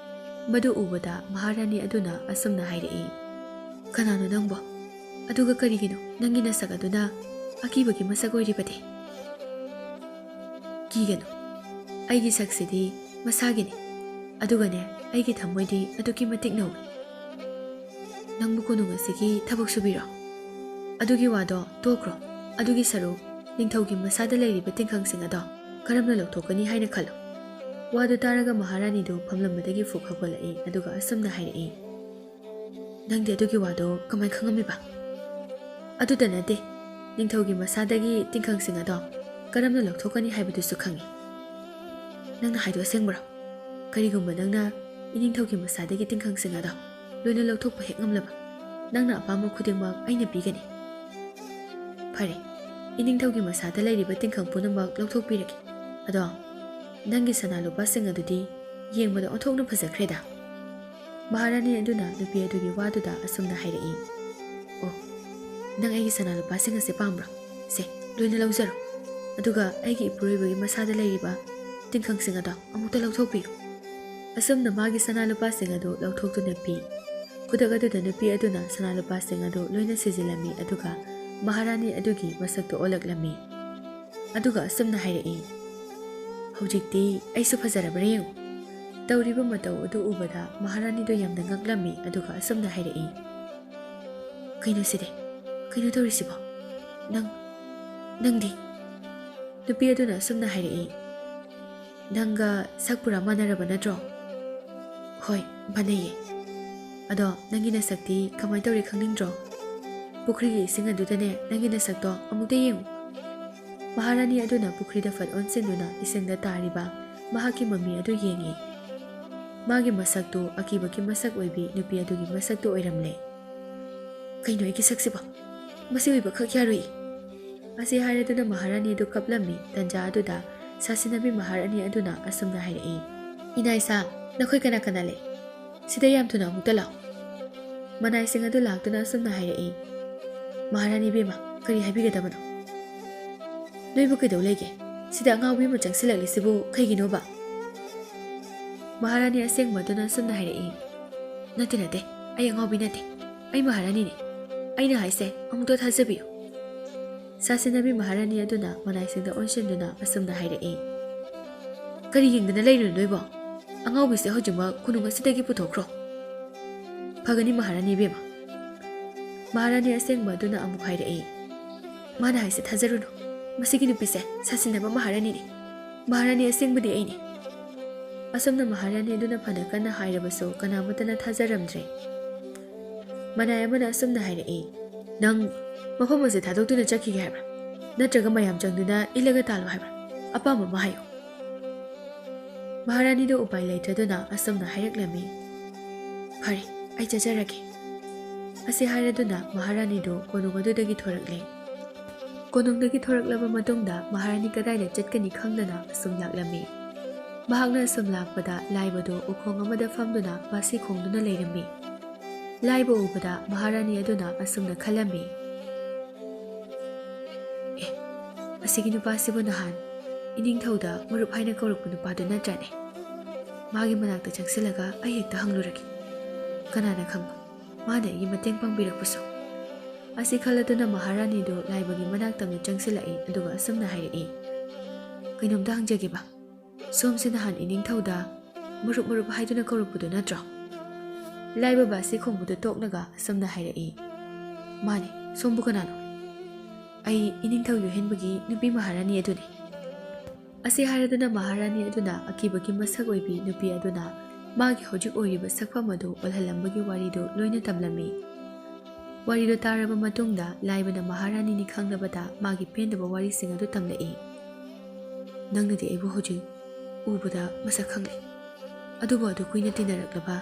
ꯃꯗꯨ ꯎꯕꯗ ꯃꯍꯥꯔꯥꯅꯤ ꯑꯗꯨꯅ ꯑꯁꯨꯝꯅ ꯍꯥꯏꯔꯛꯏ, "ꯀꯅꯥꯅꯣ ꯅꯪꯕꯣ? ꯑꯗꯨꯒ ꯀꯔꯤꯒꯤꯅꯣ ꯅꯪꯒꯤ ꯅꯁꯛ ꯑꯗꯨꯅ ꯑꯀꯤꯕꯒꯤ ꯃꯁꯛ ꯑꯣꯏꯔꯤꯕꯗꯤ?" "ꯀꯤꯒꯅꯨ, ꯑꯩꯒꯤ ꯁꯛꯁꯤꯗꯤ ꯃꯁꯥꯒꯤꯅꯤ꯫ ꯑꯗꯨꯒꯅꯦ, ꯑꯩꯒꯤ ꯊꯃꯣꯏꯗꯤ ꯑꯗꯨꯛꯀꯤ ꯃꯇꯤꯛ ꯅꯧꯏ꯫ ꯅꯪꯕꯨ ꯀꯣꯅꯨꯡ ꯑꯁꯤꯒꯤ ꯊꯕꯛ ꯁꯨꯕꯤꯔꯣ? ꯑꯗꯨꯒꯤ ꯋꯥꯗꯣ ꯇꯣꯛꯈ꯭ꯔꯣ꯫ ꯑꯗꯨꯒꯤ ꯁꯔꯨꯛ ꯅꯤꯡꯊꯧꯒꯤ ꯃꯁꯥꯗ ꯂꯩꯔꯤꯕ ꯇꯤꯡꯈꯪꯁꯤꯡ ꯑꯗꯣ ꯀꯔꯝꯅ ꯂꯧꯊꯣꯛꯀꯅꯤ ꯍꯥꯏꯅ ꯈꯜꯂꯨ꯫" ꯋꯥꯗꯨ ꯇꯥꯔꯒ ꯃꯍꯥꯔꯥꯅꯤꯗꯨ ꯐꯝꯂꯝꯕꯗꯒꯤ ꯐꯨꯛ ꯍꯧꯒꯠꯂꯛꯏ, ꯑꯗꯨꯒ ꯑꯁꯨꯝꯅ ꯍꯥꯏꯔꯛꯏ, "ꯅꯪꯗꯤ ꯑꯗꯨꯒꯤ ꯋꯥꯗꯣ ꯀꯃꯥꯏ ꯈꯪꯉꯝꯃꯤꯕ?" "ꯑꯗꯨꯗ ꯅꯠꯇꯦ, ꯅꯤꯡꯊꯧꯒꯤ ꯃꯁꯥꯗꯒꯤ ꯇꯤꯡꯈꯪꯁꯤꯡ ꯑꯗꯣ ꯀꯔꯝꯅ ꯂꯧꯊꯣꯛꯀꯅꯤ ꯍꯥꯏꯕꯗꯨꯁꯨ ꯈꯪꯉꯤ꯫" "ꯅꯪꯅ ꯍꯥꯏꯗꯣ ꯑꯁꯦꯡꯕꯔꯣ? ꯀꯔꯤꯒꯨꯝꯕ ꯅꯪꯅ ꯏꯅꯤꯡꯊꯧꯒꯤ ꯃꯁꯥꯗꯒꯤ ꯇꯤꯡꯈꯪꯁꯤꯡ ꯑꯗꯣ ꯂꯣꯏꯅ ꯂꯧꯊꯣꯛꯄ ꯍꯦꯛ ꯉꯝꯂꯕ, ꯅꯪꯅ ꯑꯄꯥꯝꯕ ꯈꯨꯗꯤꯡꯃꯛ ꯑꯩꯅ ꯄꯤꯒꯅꯤ꯫" "ꯐꯔꯦ, ꯏꯅꯤꯡꯊꯧꯒꯤ ꯃꯁꯥꯗ ꯂꯩꯔꯤꯕ ꯇꯤꯡꯈꯪ ꯄꯨꯝꯅꯃꯛ ꯂꯧꯊꯣꯛꯄꯤꯔꯒꯦ꯫ ꯑꯗꯣ ꯅꯪꯒꯤ ꯁꯅꯥ ꯂꯨꯄꯥꯁꯤꯡ ꯑꯗꯨꯗꯤ ꯌꯦꯡꯕꯗ ꯑꯣꯟꯊꯣꯛꯅ ꯐꯖꯈ꯭ꯔꯦꯗ꯫" ꯃꯍꯥꯔꯥꯅꯤ ꯑꯗꯨꯅ ꯅꯨꯄꯤ ꯑꯗꯨꯒꯤ ꯋꯥꯗꯨꯗ ꯑꯁꯨꯝꯅ ꯍꯥꯏꯔꯛꯏ, "ꯑꯣ, ꯅꯪ ꯑꯩꯒꯤ ꯁꯅꯥ ꯂꯨꯄꯥꯁꯤꯡ ꯑꯁꯦ ꯄꯥꯝꯕ꯭ꯔꯣ? ꯁꯦ, ꯂꯣꯏꯅ ꯂꯧꯖꯔꯣ꯫ ꯑꯗꯨꯒ ꯑꯩꯒꯤ ꯏꯄꯨꯔꯣꯏꯕꯒꯤ ꯃꯁꯥꯗ ꯂꯩꯔꯤꯕ ꯇꯤꯡꯈꯪꯁꯤꯡ ꯑꯗꯣ ꯑꯃꯨꯛꯇ ꯂꯧꯊꯣꯛꯄꯤꯌꯨ꯫" ꯑꯁꯨꯝꯅ ꯃꯥꯒꯤ ꯁꯅꯥ ꯂꯨꯄꯥꯁꯤꯡ ꯑꯗꯨ ꯂꯧꯊꯣꯛꯇꯨꯅ ꯄꯤ꯫ ꯈꯨꯗꯛ ꯑꯗꯨꯗ ꯅꯨꯄꯤ ꯑꯗꯨꯅ ꯁꯅꯥ ꯂꯨꯄꯥꯁꯤꯡ ꯑꯗꯨ ꯂꯣꯏꯅ ꯁꯤꯖꯤꯜꯂꯝꯃꯤ, ꯑꯗꯨꯒ ꯃꯍꯥꯔꯥꯅꯤ ꯑꯗꯨꯒꯤ ꯃꯁꯛꯇꯨ ꯑꯣꯜꯂꯛꯂꯝꯃꯤ꯫ ꯑꯗꯨꯒ ꯑꯁꯨꯝꯅ ꯍꯥꯏꯔꯛꯏ, "ꯍꯧꯖꯤꯛꯇꯤ ꯑꯩꯁꯨ ꯐꯖꯔꯕ꯭ꯔꯥ ꯌꯦꯡꯉꯨ꯫" ꯇꯧꯔꯤꯕ ꯃꯇꯧ ꯑꯗꯨ ꯎꯕꯗ ꯃꯍꯥꯔꯥꯅꯤꯗꯨ ꯌꯥꯝꯅ ꯉꯛꯂꯝꯃꯤ, ꯑꯗꯨꯒ ꯑꯁꯨꯝꯅ ꯍꯥꯏꯔꯛꯏ, "ꯀꯩꯅꯣ ꯁꯤꯗꯤ? ꯀꯩꯅꯣ ꯇꯧꯔꯤꯁꯤꯕꯣ? ꯅꯪ, ꯅꯪꯗꯤ?" ꯅꯨꯄꯤ ꯑꯗꯨꯅ ꯑꯁꯨꯝꯅ ꯍꯥꯏꯔꯛꯏ, "ꯅꯪꯒ ꯁꯛ ꯄꯨꯔꯥ ꯃꯥꯟꯅꯔꯕ ꯅꯠꯇ꯭ꯔꯣ?" "ꯍꯣꯏ, ꯃꯥꯟꯅꯩꯌꯦ꯫ ꯑꯗꯣ ꯅꯪꯒꯤ ꯅꯁꯛꯇꯤ ꯀꯃꯥꯏ ꯇꯧꯔꯤ ꯈꯪꯅꯤꯡꯗ꯭ꯔꯣ? ꯄꯨꯈ꯭ꯔꯤꯒꯤ ꯏꯁꯤꯡ ꯑꯗꯨꯗꯅꯦ ꯅꯪꯒꯤ ꯅꯁꯛꯇꯣ ꯑꯃꯨꯛꯇ ꯌꯦꯡꯉꯨ꯫" ꯃꯍꯥꯔꯥꯅꯤ ꯑꯗꯨꯅ ꯄꯨꯈ꯭ꯔꯤꯗ ꯐꯠ ꯑꯣꯟꯁꯤꯟꯗꯨꯅ ꯏꯁꯤꯡꯗ ꯇꯥꯔꯤꯕ ꯃꯍꯥꯛꯀꯤ ꯃꯃꯤ ꯑꯗꯨ ꯌꯦꯡꯉꯤ꯫ ꯃꯥꯒꯤ ꯃꯁꯛꯇꯨ ꯑꯀꯤꯕꯒꯤ ꯃꯁꯛ ꯑꯣꯏꯕꯤ ꯅꯨꯄꯤ ꯑꯗꯨꯒꯤ ꯃꯁꯛꯇꯨ ꯑꯣꯏꯔꯝꯂꯦ꯫ "ꯀꯩꯅꯣ ꯑꯩꯒꯤ ꯁꯛꯁꯤꯕꯣ? ꯃꯁꯤ ꯑꯣꯏꯕꯈꯛ ꯌꯥꯔꯣꯏ!" ꯑꯁꯤ ꯍꯥꯏꯔꯗꯨꯅ ꯃꯍꯥꯔꯥꯅꯤ ꯑꯗꯨ ꯀꯞꯂꯝꯃꯤ꯫ ꯇꯟꯖꯥ ꯑꯗꯨꯗ ꯁꯥꯁꯤꯟꯅꯕꯤ ꯃꯍꯥꯔꯥꯅꯤ ꯑꯗꯨꯅ ꯑꯁꯨꯝꯅ ꯍꯥꯏꯔꯛꯏ, "ꯏꯅꯥꯏꯁꯥ, ꯅꯈꯣꯏ ꯀꯅꯥ ꯀꯅꯥ ꯂꯩ? ꯁꯤꯗ ꯌꯥꯝ ꯊꯨꯅ ꯑꯃꯨꯛꯇ ꯂꯥꯛꯑꯣ!" ꯃꯅꯥꯏꯁꯤꯡ ꯑꯗꯨ ꯂꯥꯛꯇꯨꯅ ꯑꯁꯨꯝꯅ ꯍꯥꯏꯔꯛꯏ, "ꯃꯍꯥꯔꯥꯅꯤ ꯏꯕꯦꯝꯃ, ꯀꯔꯤ ꯍꯥꯏꯕꯤꯒꯗꯕꯅꯣ? ꯅꯣꯏꯕꯨ ꯀꯩꯗꯧ ꯂꯩꯒꯦ? ꯁꯤꯗ ꯑꯉꯥꯎꯕꯤ ꯑꯃ ꯆꯪꯁꯤꯜꯂꯛꯂꯤꯁꯤꯕꯨ ꯀꯩꯒꯤꯅꯣꯕ?" ꯃꯍꯥꯔꯥꯅꯤ ꯑꯁꯦꯡꯕ ꯑꯗꯨꯅ ꯑꯁꯨꯝꯅ ꯍꯥꯏꯔꯛꯏ, "ꯅꯠꯇꯦ, ꯅꯠꯇꯦ, ꯑꯩ ꯑꯉꯥꯎꯕꯤ ꯅꯠꯇꯦ꯫ ꯑꯩ ꯃꯍꯥꯔꯥꯅꯤꯅꯤ꯫ ꯑꯩꯅ ꯍꯥꯏꯁꯦ ꯑꯃꯨꯛꯇ ꯊꯥꯖꯕꯤꯌꯨ!" ꯁꯥꯁꯤꯟꯅꯕꯤ ꯃꯍꯥꯔꯥꯅꯤ ꯑꯗꯨꯅ ꯃꯅꯥꯏꯁꯤꯡꯗ ꯑꯣꯟꯁꯤꯟꯗꯨꯅ ꯑꯁꯨꯝꯅ ꯍꯥꯏꯔꯛꯏ, "ꯀꯔꯤ ꯌꯦꯡꯗꯅ ꯂꯩꯔꯤꯅꯣ ꯅꯣꯏꯕꯣ? ꯑꯉꯥꯎꯕꯤꯁꯦ ꯍꯧꯖꯤꯛꯃꯛ ꯀꯣꯅꯨꯡ ꯑꯁꯤꯗꯒꯤ ꯄꯨꯊꯣꯛꯈ꯭ꯔꯣ!" "ꯐꯒꯅꯤ ꯃꯍꯥꯔꯥꯅꯤ ꯏꯕꯦꯝꯃ꯫" ꯃꯍꯥꯔꯥꯅꯤ ꯑꯁꯦꯡꯕ ꯑꯗꯨꯅ ꯑꯃꯨꯛ ꯍꯥꯏꯔꯛꯏ, "ꯃꯥꯅ ꯍꯥꯏꯁꯦ ꯊꯥꯖꯔꯨꯅꯨ꯫ ꯃꯁꯤꯒꯤ ꯅꯨꯄꯤꯁꯦ ꯁꯥꯁꯤꯟꯅꯕ ꯃꯍꯥꯔꯥꯅꯤꯅꯤ꯫ ꯃꯍꯥꯔꯥꯅꯤ ꯑꯁꯦꯡꯕꯗꯤ ꯑꯩꯅꯤ!" ꯑꯁꯨꯝꯅ ꯃꯍꯥꯔꯥꯅꯤ ꯑꯗꯨꯅ ꯐꯅ ꯀꯟꯅ ꯍꯥꯏꯔꯕꯁꯨ ꯀꯅꯥꯃꯠꯇꯅ ꯊꯥꯖꯔꯝꯗ꯭ꯔꯦ꯫ ꯃꯅꯥꯏ ꯑꯃꯅ ꯑꯁꯨꯝꯅ ꯍꯥꯏꯔꯛꯏ, "ꯅꯪ ꯃꯐꯝ ꯑꯁꯤ ꯊꯥꯗꯣꯛꯇꯨꯅ ꯆꯠꯈꯤꯒꯦ ꯍꯥꯏꯕ꯭ꯔꯥ? ꯅꯠꯇ꯭ꯔꯒ ꯃꯌꯥꯝ ꯆꯪꯗꯨꯅ ꯏꯜꯂꯒ ꯇꯥꯜꯂꯣ ꯍꯥꯏꯕ꯭ꯔꯥ? ꯑꯄꯥꯝꯕ ꯑꯃ ꯍꯥꯏꯌꯨ!" ꯃꯍꯥꯔꯥꯅꯤꯗꯨ ꯎꯄꯥꯏ ꯂꯩꯇ꯭ꯔꯗꯨꯅ ꯑꯁꯨꯝꯅ ꯍꯥꯏꯔꯛꯂꯝꯃꯤ, "ꯐꯔꯦ, ꯑꯩ ꯆꯠꯆꯔꯒꯦ꯫" ꯑꯁꯤ ꯍꯥꯏꯔꯗꯨꯅ ꯃꯍꯥꯔꯥꯅꯤꯗꯨ ꯀꯣꯅꯨꯡ ꯑꯗꯨꯗꯒꯤ ꯊꯣꯔꯛꯂꯦ꯫ ꯀꯣꯅꯨꯡꯗꯒꯤ ꯊꯣꯔꯛꯂꯕ ꯃꯇꯨꯡꯗ ꯃꯍꯥꯔꯥꯅꯤ ꯀꯗꯥꯏꯗ ꯆꯠꯀꯅꯤ ꯈꯪꯗꯅ ꯑꯁꯨꯝ ꯂꯥꯛꯂꯝꯃꯤ꯫ ꯃꯍꯥꯛꯅ ꯑꯁꯨꯝ ꯂꯥꯛꯄꯗ ꯂꯥꯏꯕꯗꯨ ꯎꯈꯣꯡ ꯑꯃꯗ ꯐꯝꯗꯨꯅ ꯕꯥꯁꯤ ꯈꯣꯡꯗꯨꯅ ꯂꯩꯔꯝꯃꯤ꯫ ꯂꯥꯏꯕ ꯎꯕꯗ ꯃꯍꯥꯔꯥꯅꯤ ꯑꯗꯨꯅ ꯑꯁꯨꯝꯅ ꯈꯜꯂꯝꯃꯤ, "ꯑꯦ, ꯑꯁꯤꯒꯤ ꯅꯨꯄꯥꯁꯤꯕꯨ ꯅꯍꯥꯟ ꯏꯅꯤꯡꯊꯧꯗ ꯃꯔꯨꯞ ꯍꯥꯏꯅ ꯀꯧꯔꯛꯄ ꯅꯨꯄꯥꯗꯨ ꯅꯠꯇ꯭ꯔꯅꯦ? ꯃꯥꯒꯤ ꯃꯅꯥꯛꯇ ꯆꯪꯁꯤꯜꯂꯒ ꯑꯩ ꯍꯦꯛꯇ ꯍꯪꯂꯨꯔꯒꯦ꯫ ꯀꯅꯥꯅ ꯈꯪꯕ, ꯃꯥꯅ ꯑꯩꯒꯤ ꯃꯇꯦꯡ ꯄꯥꯡꯕꯤꯔꯛꯄꯁꯨ꯫" ꯑꯁꯤ ꯈꯜꯂꯗꯨꯅ ꯃꯍꯥꯔꯥꯅꯤꯗꯨ ꯂꯥꯏꯕꯒꯤ ꯃꯅꯥꯛꯇ ꯑꯃꯨꯛ ꯆꯪꯁꯤꯜꯂꯛꯏ, ꯑꯗꯨꯒ ꯑꯁꯨꯝꯅ ꯍꯥꯏꯔꯛꯏ, "ꯀꯩꯅꯣꯝꯇ ꯍꯪꯖꯒꯦꯕ, ꯁꯣꯝꯁꯦ ꯅꯍꯥꯟ ꯏꯅꯤꯡꯊꯧꯗ ꯃꯔꯨꯞ ꯃꯔꯨꯞ ꯍꯥꯏꯗꯨꯅ ꯀꯧꯔꯛꯄꯗꯨ ꯅꯠꯇ꯭ꯔꯣ?" ꯂꯥꯏꯕ ꯕꯥꯁꯤ ꯈꯣꯡꯕꯗꯨ ꯇꯣꯛꯂꯒ ꯑꯁꯨꯝꯅ ꯍꯥꯏꯔꯛꯏ, "ꯃꯥꯅꯤ, ꯁꯣꯝꯕꯨ ꯀꯅꯥꯅꯣ?" "ꯑꯩ ꯏꯅꯤꯡꯊꯧ ꯌꯨꯍꯦꯟꯕꯒꯤ ꯅꯨꯄꯤ ꯃꯍꯥꯔꯥꯅꯤ ꯑꯗꯨꯅꯤ꯫" ꯑꯁꯤ ꯍꯥꯏꯔꯗꯨꯅ ꯃꯍꯥꯔꯥꯅꯤ ꯑꯗꯨꯅ ꯑꯀꯤꯕꯒꯤ ꯃꯁꯛ ꯑꯣꯏꯕꯤ ꯅꯨꯄꯤ ꯑꯗꯨꯅ ꯃꯥꯒꯤ ꯍꯧꯖꯤꯛ ꯑꯣꯏꯔꯤꯕ ꯁꯛꯐꯝ ꯑꯗꯨ ꯑꯣꯜꯍꯜꯂꯝꯕꯒꯤ ꯋꯥꯔꯤꯗꯨ ꯂꯣꯏꯅ ꯇꯝꯂꯝꯃꯤ꯫ ꯋꯥꯔꯤꯗꯨ ꯇꯥꯔꯕ ꯃꯇꯨꯡꯗ ꯂꯥꯏꯕꯅ ꯃꯍꯥꯔꯥꯅꯤꯅꯤ ꯈꯪꯂꯕꯗ ꯃꯥꯒꯤ ꯄꯦꯟꯗꯕ ꯋꯥꯔꯤꯁꯤꯡ ꯑꯗꯨ ꯇꯝꯂꯛꯏ꯫ "ꯅꯪꯅꯗꯤ ꯑꯩꯕꯨ ꯍꯧꯖꯤꯛ ꯎꯕꯗ ꯃꯁꯛ ꯈꯪꯂꯦ꯫ ꯑꯗꯨꯕꯨ ꯑꯗꯨ ꯀꯨꯏꯅ ꯇꯤꯟꯅꯔꯛꯂꯕ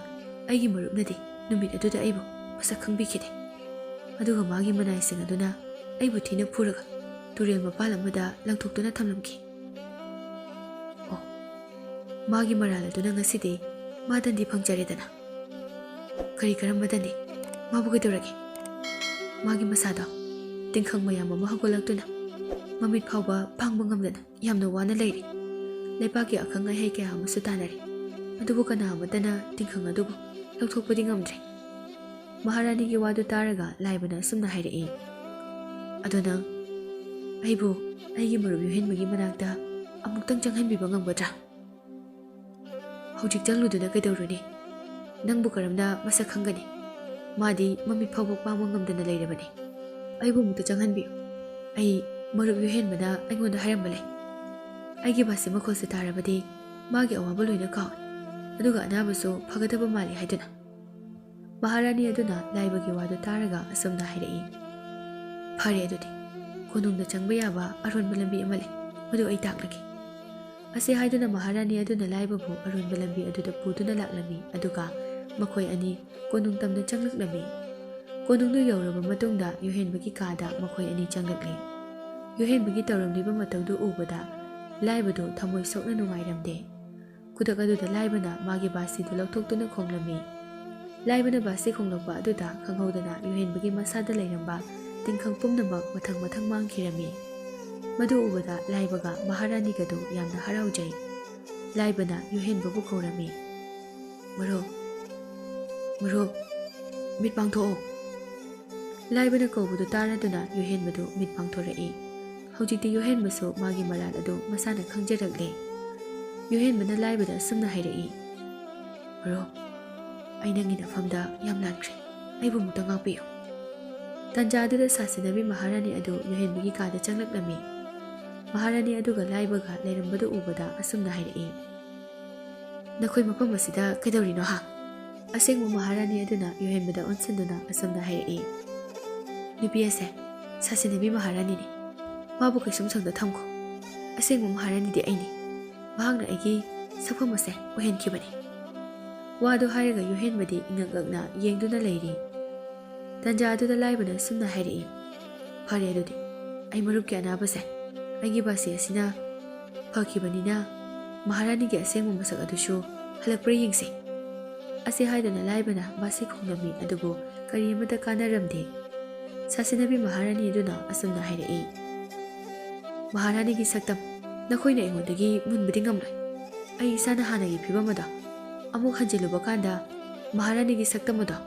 ꯑꯩꯒꯤ ꯃꯔꯨꯞꯅꯗꯤ ꯅꯨꯃꯤꯠ ꯑꯗꯨꯗ ꯑꯩꯕꯨ ꯃꯁꯛ ꯈꯪꯕꯤꯈꯤꯗꯦ꯫ ꯑꯗꯨꯒ ꯃꯥꯒꯤ ꯃꯅꯥꯏꯁꯤꯡ ꯑꯗꯨꯅ ꯑꯩꯕꯨ ꯊꯤꯅ ꯐꯨꯔꯒ ꯇꯨꯔꯦꯜ ꯃꯄꯥꯜ ꯑꯃꯗ ꯂꯪꯊꯣꯛꯇꯨꯅ ꯊꯝꯂꯝꯈꯤ꯫ ꯑꯣ, ꯃꯥꯒꯤ ꯃꯔꯥꯜ ꯑꯗꯨꯅ ꯉꯁꯤꯗꯤ ꯃꯥ ꯗꯟꯗꯤ ꯐꯪꯖꯔꯦꯗꯅ꯫ ꯀꯔꯤ ꯀꯔꯝꯕ ꯗꯟꯗꯤ? ꯃꯥꯕꯨ ꯀꯩꯗꯧꯔꯒꯦ? ꯃꯥꯒꯤ ꯃꯁꯥꯗꯣ ꯇꯤꯡꯈꯪ ꯃꯌꯥꯝ ꯑꯃ ꯍꯧꯒꯠꯂꯛꯇꯨꯅ ꯃꯃꯤꯠ ꯐꯥꯎꯕ ꯄꯥꯡꯕ ꯉꯝꯗꯅ ꯌꯥꯝꯅ ꯋꯥꯅ ꯂꯩꯔꯤ꯫ ꯂꯩꯄꯥꯛꯀꯤ ꯑꯈꯪ ꯑꯍꯩ ꯀꯌꯥ ꯑꯃꯁꯨ ꯇꯥꯟꯅꯔꯤ, ꯑꯗꯨꯕꯨ ꯀꯅꯥ ꯑꯃꯠꯇꯅ ꯇꯤꯡꯈꯪ ꯑꯗꯨꯕꯨ ꯂꯧꯊꯣꯛꯄꯗꯤ ꯉꯝꯗ꯭ꯔꯦ꯫ ꯃꯍꯥꯔꯥꯅꯤꯒꯤ ꯋꯥꯗꯨ ꯇꯥꯔꯒ ꯂꯥꯏꯕꯅ ꯑꯁꯨꯝꯅ ꯍꯥꯏꯔꯛꯏ, "ꯑꯗꯣ ꯅꯪ ꯑꯩꯕꯨ ꯑꯩꯒꯤ ꯃꯔꯨꯞ ꯌꯨꯍꯦꯟꯕꯒꯤ ꯃꯅꯥꯛꯇ ꯑꯃꯨꯛꯇꯪ ꯆꯪꯍꯟꯕꯤꯕ ꯉꯝꯒꯗ꯭ꯔꯥ?" "ꯍꯧꯖꯤꯛ ꯆꯪꯂꯨꯗꯨꯅ ꯀꯩꯗꯧꯔꯨꯅꯤ? ꯅꯪꯕꯨ ꯀꯔꯝꯅ ꯃꯁꯛ ꯈꯪꯒꯅꯤ? ꯃꯥꯗꯤ ꯃꯃꯤꯠ ꯐꯥꯎꯕ ꯄꯥꯡꯕ ꯉꯝꯗꯅ ꯂꯩꯔꯕꯅꯤ꯫ ꯑꯩꯕꯨ ꯑꯃꯨꯛꯇ ꯆꯪꯍꯟꯕꯤꯌꯨ꯫ ꯑꯩ ꯃꯔꯨꯞ ꯌꯨꯍꯦꯟꯕꯅ ꯑꯩꯉꯣꯟꯗ ꯍꯥꯏꯔꯝꯕ ꯂꯩ꯫ ꯑꯩꯒꯤ ꯕꯥꯁꯤ ꯃꯈꯣꯜꯁꯦ ꯇꯥꯔꯕꯗꯤ ꯃꯥꯒꯤ ꯑꯋꯥꯕ ꯂꯣꯏꯅ ꯀꯥꯎꯏ꯫ ꯑꯗꯨꯒ ꯑꯅꯥꯕꯁꯨ ꯐꯒꯗꯕ ꯃꯥꯜꯂꯤ" ꯍꯥꯏꯗꯨꯅ꯫ ꯃꯍꯥꯔꯥꯅꯤ ꯑꯗꯨꯅ ꯂꯥꯏꯕꯒꯤ ꯋꯥꯗꯨ ꯇꯥꯔꯒ ꯑꯁꯨꯝꯅ ꯍꯥꯏꯔꯛꯏ, "ꯐꯔꯦ, ꯑꯗꯨꯗꯤ ꯀꯣꯅꯨꯡꯗ ꯆꯪꯕ ꯌꯥꯕ ꯑꯔꯣꯟꯕ ꯂꯝꯕꯤ ꯑꯃ ꯂꯩ, ꯃꯗꯨ ꯑꯩ ꯇꯥꯛꯂꯒꯦ"꯫ ꯑꯁꯤ ꯍꯥꯏꯗꯨꯅ ꯃꯍꯥꯔꯥꯅꯤ ꯑꯗꯨꯅ ꯂꯥꯏꯕꯕꯨ ꯑꯔꯣꯟꯕ ꯂꯝꯕꯤ ꯑꯗꯨꯗ ꯄꯨꯗꯨꯅ ꯂꯥꯛꯂꯝꯃꯤ, ꯑꯗꯨꯒ ꯃꯈꯣꯏ ꯑꯅꯤ ꯀꯣꯅꯨꯡ ꯇꯝꯅ ꯆꯪꯂꯛꯂꯝꯃꯤ꯫ ꯀꯣꯅꯨꯡꯗꯨ ꯌꯧꯔꯕ ꯃꯇꯨꯡꯗ ꯌꯨꯍꯦꯟꯕꯒꯤ ꯀꯥꯗ ꯃꯈꯣꯏ ꯑꯅꯤ ꯆꯪꯂꯛꯂꯤ꯫ ꯌꯨꯍꯦꯟꯕꯒꯤ ꯇꯧꯔꯝꯂꯤꯕ ꯃꯇꯧꯗꯨ ꯎꯕꯗ ꯂꯥꯏꯕꯗꯨ ꯊꯃꯣꯏ ꯁꯣꯛꯅ ꯅꯨꯡꯉꯥꯏꯔꯝꯗꯦ꯫ ꯈꯨꯗꯛ ꯑꯗꯨꯗ ꯂꯥꯏꯕꯅ ꯃꯥꯒꯤ ꯕꯥꯁꯤꯗꯨ ꯂꯧꯊꯣꯛꯇꯨꯅ ꯈꯣꯡꯂꯝꯃꯤ꯫ ꯂꯥꯏꯕꯅ ꯕꯥꯁꯤ ꯈꯣꯡꯂꯛꯄ ꯑꯗꯨꯗ ꯈꯪꯍꯧꯗꯅ ꯌꯨꯍꯦꯟꯕꯒꯤ ꯃꯁꯥꯗ ꯂꯩꯔꯝꯕ ꯇꯤꯡꯈꯪ ꯄꯨꯝꯅꯃꯛ ꯃꯊꯪ ꯃꯊꯪ ꯃꯥꯡꯈꯤꯔꯝꯃꯤ꯫ ꯃꯗꯨ ꯎꯕꯗ ꯂꯥꯏꯕꯒ ꯃꯍꯥꯔꯥꯅꯤꯒꯗꯨ ꯌꯥꯝꯅ ꯍꯔꯥꯎꯖꯩ꯫ ꯂꯥꯏꯕꯅ ꯌꯨꯍꯦꯟꯕꯕꯨ ꯀꯧꯔꯝꯃꯤ, "ꯃꯔꯨꯞ, ꯃꯔꯨꯞ, ꯃꯤꯠ ꯄꯥꯡꯊꯣꯛꯑꯣ"꯫ ꯂꯥꯏꯕꯅ ꯀꯧꯕꯗꯨ ꯇꯥꯔꯗꯨꯅ ꯌꯨꯍꯦꯟꯕꯗꯨ ꯃꯤꯠ ꯄꯥꯡꯊꯣꯔꯛꯏ꯫ ꯍꯧꯖꯤꯛꯇꯤ ꯌꯨꯍꯦꯟꯕꯁꯨ ꯃꯥꯒꯤ ꯃꯔꯥꯜ ꯑꯗꯨ ꯃꯁꯥꯅ ꯈꯪꯖꯔꯛꯂꯦ꯫ ꯌꯨꯍꯦꯟꯕꯅ ꯂꯥꯏꯕꯗ ꯑꯁꯨꯝꯅ ꯍꯥꯏꯔꯛꯏ, "ꯃꯔꯨꯞ, ꯑꯩ ꯅꯪꯒꯤ ꯅꯐꯝꯗ ꯌꯥꯝ ꯂꯥꯟꯈ꯭ꯔꯦ꯫ ꯑꯩꯕꯨ ꯑꯃꯨꯛꯇ ꯉꯥꯛꯄꯤꯌꯨ"꯫ ꯇꯟꯖꯥ ꯑꯗꯨꯗ ꯁꯥꯁꯤꯟꯅꯕꯤ ꯃꯍꯥꯔꯥꯅꯤ ꯑꯗꯨ ꯌꯨꯍꯦꯟꯕꯒꯤ ꯀꯥꯗ ꯆꯪꯂꯛꯂꯝꯃꯤ꯫ ꯃꯍꯥꯔꯥꯅꯤ ꯑꯗꯨꯒ ꯂꯥꯏꯕꯒ ꯂꯩꯔꯝꯕꯗꯨ ꯎꯕꯗ ꯑꯁꯨꯝꯅ ꯍꯥꯏꯔꯛꯏ, "ꯅꯈꯣꯏ ꯃꯐꯝ ꯑꯁꯤꯗ ꯀꯩꯗꯧꯔꯤꯅꯣ ꯍꯥ?" ꯑꯁꯦꯡꯕ ꯃꯍꯥꯔꯥꯅꯤ ꯑꯗꯨꯅ ꯌꯨꯍꯦꯟꯕꯗ ꯑꯣꯟꯁꯤꯟꯗꯨꯅ ꯑꯁꯨꯝꯅ ꯍꯥꯏꯔꯛꯏ, "ꯅꯨꯄꯤ ꯑꯁꯦ ꯁꯥꯁꯤꯟꯅꯕꯤ ꯃꯍꯥꯔꯥꯅꯤꯅꯤ꯫ ꯃꯥꯕꯨ ꯀꯩꯁꯨꯝꯁꯪꯗ ꯊꯝꯈꯣ꯫ ꯑꯁꯦꯡꯕ ꯃꯍꯥꯔꯥꯅꯤꯗꯤ ꯑꯩꯅꯤ꯫ ꯃꯍꯥꯛꯅ ꯑꯩꯒꯤ ꯁꯛꯐꯝ ꯑꯁꯦ ꯑꯣꯏꯍꯟꯈꯤꯕꯅꯤ"꯫ ꯋꯥꯗꯨ ꯍꯥꯏꯔꯒ ꯌꯨꯍꯦꯟꯕꯗꯤ ꯏꯉꯛ ꯉꯛꯅ ꯌꯦꯡꯗꯨꯅ ꯂꯩꯔꯤ꯫ ꯇꯟꯖꯥ ꯑꯗꯨꯗ ꯂꯥꯏꯕꯅ ꯑꯁꯨꯝꯅ ꯍꯥꯏꯔꯛꯏ, "ꯐꯔꯦ ꯑꯗꯨꯗꯤ, ꯑꯩ ꯃꯔꯨꯞꯀꯤ ꯑꯅꯥꯕꯁꯦ, ꯑꯩꯒꯤ ꯕꯥꯁꯤ ꯑꯁꯤꯅ ꯐꯈꯤꯕꯅꯤꯅ ꯃꯍꯥꯔꯥꯅꯤꯒꯤ ꯑꯁꯦꯡꯕ ꯃꯁꯛ ꯑꯗꯨꯁꯨ ꯍꯜꯂꯛꯄ꯭ꯔꯥ ꯌꯦꯡꯁꯤ"꯫ ꯑꯁꯤ ꯍꯥꯏꯗꯨꯅ ꯂꯥꯏꯕꯅ ꯕꯥꯁꯤ ꯈꯣꯡꯂꯝꯃꯤ, ꯑꯗꯨꯕꯨ ꯀꯔꯤ ꯑꯃꯠꯇ ꯀꯥꯟꯅꯔꯝꯗꯦ꯫ ꯁꯥꯁꯤꯟꯅꯕꯤ ꯃꯍꯥꯔꯥꯅꯤ ꯑꯗꯨꯅ ꯑꯁꯨꯝꯅ ꯍꯥꯏꯔꯛꯏ, "ꯃꯍꯥꯔꯥꯅꯤꯒꯤ ꯁꯛꯇꯝ, ꯅꯈꯣꯏꯅ ꯑꯩꯉꯣꯟꯗꯒꯤ ꯃꯨꯟꯕꯗꯤ ꯉꯝꯂꯣꯏ꯫ ꯑꯩ ꯏꯁꯥꯅ ꯍꯥꯟꯅꯒꯤ ꯐꯤꯕꯝ ꯑꯗꯣ ꯑꯃꯨꯛ ꯍꯟꯖꯤꯜꯂꯨꯕ ꯀꯥꯟꯗ ꯃꯍꯥꯔꯥꯅꯤꯒꯤ ꯁꯛꯇꯝ ꯑꯗꯣ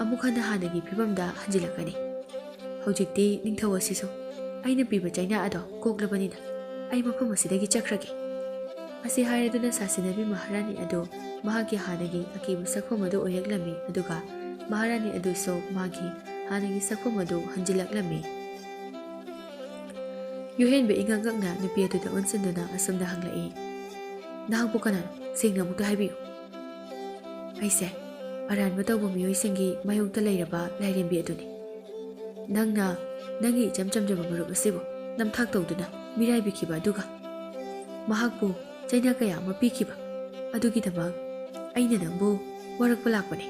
ꯑꯃꯨꯛ ꯍꯟꯅ ꯍꯥꯟꯅꯒꯤ ꯐꯤꯕꯝꯗ ꯍꯟꯖꯤꯜꯂꯛꯀꯅꯤ꯫ ꯍꯧꯖꯤꯛꯇꯤ ꯅꯤꯡꯊꯧ ꯑꯁꯤꯁꯨ ꯑꯩꯅ ꯄꯤꯕ ꯆꯩꯅꯥ ꯑꯗꯣ ꯀꯣꯛꯂꯕꯅꯤꯅ ꯑꯩ ꯃꯐꯝ ꯑꯁꯤꯗꯒꯤ ꯆꯠꯈ꯭ꯔꯒꯦ"꯫ ꯑꯁꯤ ꯍꯥꯏꯔꯗꯨꯅ ꯁꯥꯁꯤꯟꯅꯕꯤ ꯃꯍꯥꯔꯥꯅꯤ ꯑꯗꯨ ꯃꯍꯥꯛꯀꯤ ꯍꯥꯟꯅꯒꯤ ꯑꯀꯤꯕ ꯁꯛꯐꯝ ꯑꯗꯨ ꯑꯣꯏꯔꯛꯂꯝꯃꯤ, ꯑꯗꯨꯒ ꯃꯍꯥꯔꯥꯅꯤ ꯑꯗꯨꯁꯨ ꯃꯥꯒꯤ ꯍꯥꯟꯅꯒꯤ ꯁꯛꯐꯝ ꯑꯗꯨ ꯍꯟꯖꯤꯜꯂꯛꯂꯝꯃꯤ꯫ ꯌꯨꯍꯦꯟꯕ ꯏꯉꯛ ꯉꯛꯅ ꯅꯨꯄꯤ ꯑꯗꯨꯗ ꯑꯣꯟꯁꯤꯟꯗꯨꯅ ꯑꯁꯨꯝꯅ ꯍꯪꯂꯛꯏ, "ꯅꯍꯥꯛꯄꯨ ꯀꯅꯥꯅꯣ? ꯁꯦꯡꯅ ꯑꯃꯨꯛꯇ ꯍꯥꯏꯕꯤꯌꯨ"꯫ "ꯑꯩꯁꯦ ꯑꯔꯥꯟꯕ ꯇꯧꯕ ꯃꯤꯑꯣꯏꯁꯤꯡꯒꯤ ꯃꯥꯌꯣꯛꯇ ꯂꯩꯔꯕ ꯂꯥꯏꯔꯦꯝꯕꯤ ꯑꯗꯨꯅꯤ꯫ ꯅꯪꯅ ꯅꯪꯒꯤ ꯏꯆꯝ ꯆꯝꯖꯕ ꯃꯔꯨꯞ ꯑꯁꯤꯕꯨ ꯅꯝꯊꯥꯛ ꯇꯧꯗꯨꯅ ꯃꯤꯔꯥꯏꯕꯤꯈꯤꯕ ꯑꯗꯨꯒ ꯃꯍꯥꯛꯄꯨ ꯆꯩꯅꯥ ꯀꯌꯥ ꯑꯃ ꯄꯤꯈꯤꯕ ꯑꯗꯨꯒꯤꯗꯃꯛ ꯑꯩꯅ ꯅꯪꯕꯨ ꯋꯥꯔꯛꯄ ꯂꯥꯛꯄꯅꯤ"꯫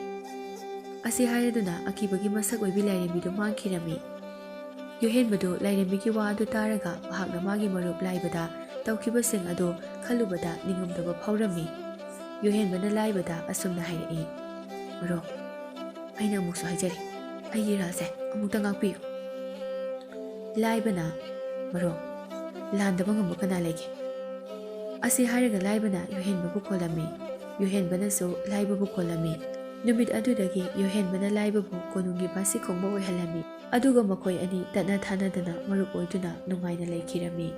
ꯑꯁꯤ ꯍꯥꯏꯔꯗꯨꯅ ꯑꯀꯤꯕꯒꯤ ꯃꯁꯛ ꯑꯣꯏꯕꯤ ꯂꯥꯏꯔꯦꯝꯕꯤꯗꯨ ꯃꯥꯡꯈꯤꯔꯝꯃꯤ꯫ ꯌꯨꯍꯦꯟꯕꯗꯨ ꯂꯥꯏꯔꯦꯝꯕꯤꯒꯤ ꯋꯥ ꯑꯗꯨ ꯇꯥꯔꯒ ꯃꯍꯥꯛꯅ ꯃꯥꯒꯤ ꯃꯔꯨꯞ ꯂꯥꯏꯕꯗ ꯇꯧꯈꯤꯕꯁꯤꯡ ꯑꯗꯨ ꯈꯜꯂꯨꯕꯗ ꯅꯤꯡꯉꯝꯗꯕ ꯐꯥꯎꯔꯝꯃꯤ꯫ ꯌꯨꯍꯦꯟꯕꯅ ꯂꯥꯏꯕꯗ ꯑꯁꯨꯝꯅ ꯍꯥꯏꯔꯛꯏ, "ꯃꯔꯨꯞ, ꯑꯩꯅ ꯑꯃꯨꯛꯁꯨ ꯍꯥꯏꯖꯔꯤ, ꯑꯩꯒꯤ ꯏꯔꯥꯜꯁꯦ ꯑꯃꯨꯛꯇ ꯉꯥꯛꯄꯤꯌꯨ"꯫ ꯂꯥꯏꯕꯅ, "ꯃꯔꯨꯞ, ꯂꯥꯟꯗꯕ ꯉꯝꯕ ꯀꯅꯥ ꯂꯩꯒꯦ?" ꯑꯁꯤ ꯍꯥꯏꯔꯒ ꯂꯥꯏꯕꯅ ꯌꯨꯍꯦꯟꯕꯕꯨ ꯀꯣꯜꯂꯝꯃꯤ꯫ ꯌꯨꯍꯦꯟꯕꯅꯁꯨ ꯂꯥꯏꯕꯕꯨ ꯀꯣꯜꯂꯝꯃꯤ꯫ ꯅꯨꯃꯤꯠ ꯑꯗꯨꯗꯒꯤ ꯌꯨꯍꯦꯟꯕꯅ ꯂꯥꯏꯕꯕꯨ ꯀꯣꯅꯨꯡꯒꯤ ꯕꯥꯁꯤ ꯈꯣꯡꯕ ꯑꯣꯏꯍꯜꯂꯝꯃꯤ꯫ ꯑꯗꯨꯒ ꯃꯈꯣꯏ ꯑꯅꯤ ꯇꯠꯅ ꯊꯥꯅꯗꯅ ꯃꯔꯨꯞ ꯑꯣꯏꯗꯨꯅ ꯅꯨꯡꯉꯥꯏꯅ ꯂꯩꯈꯤꯔꯝꯃꯤ꯫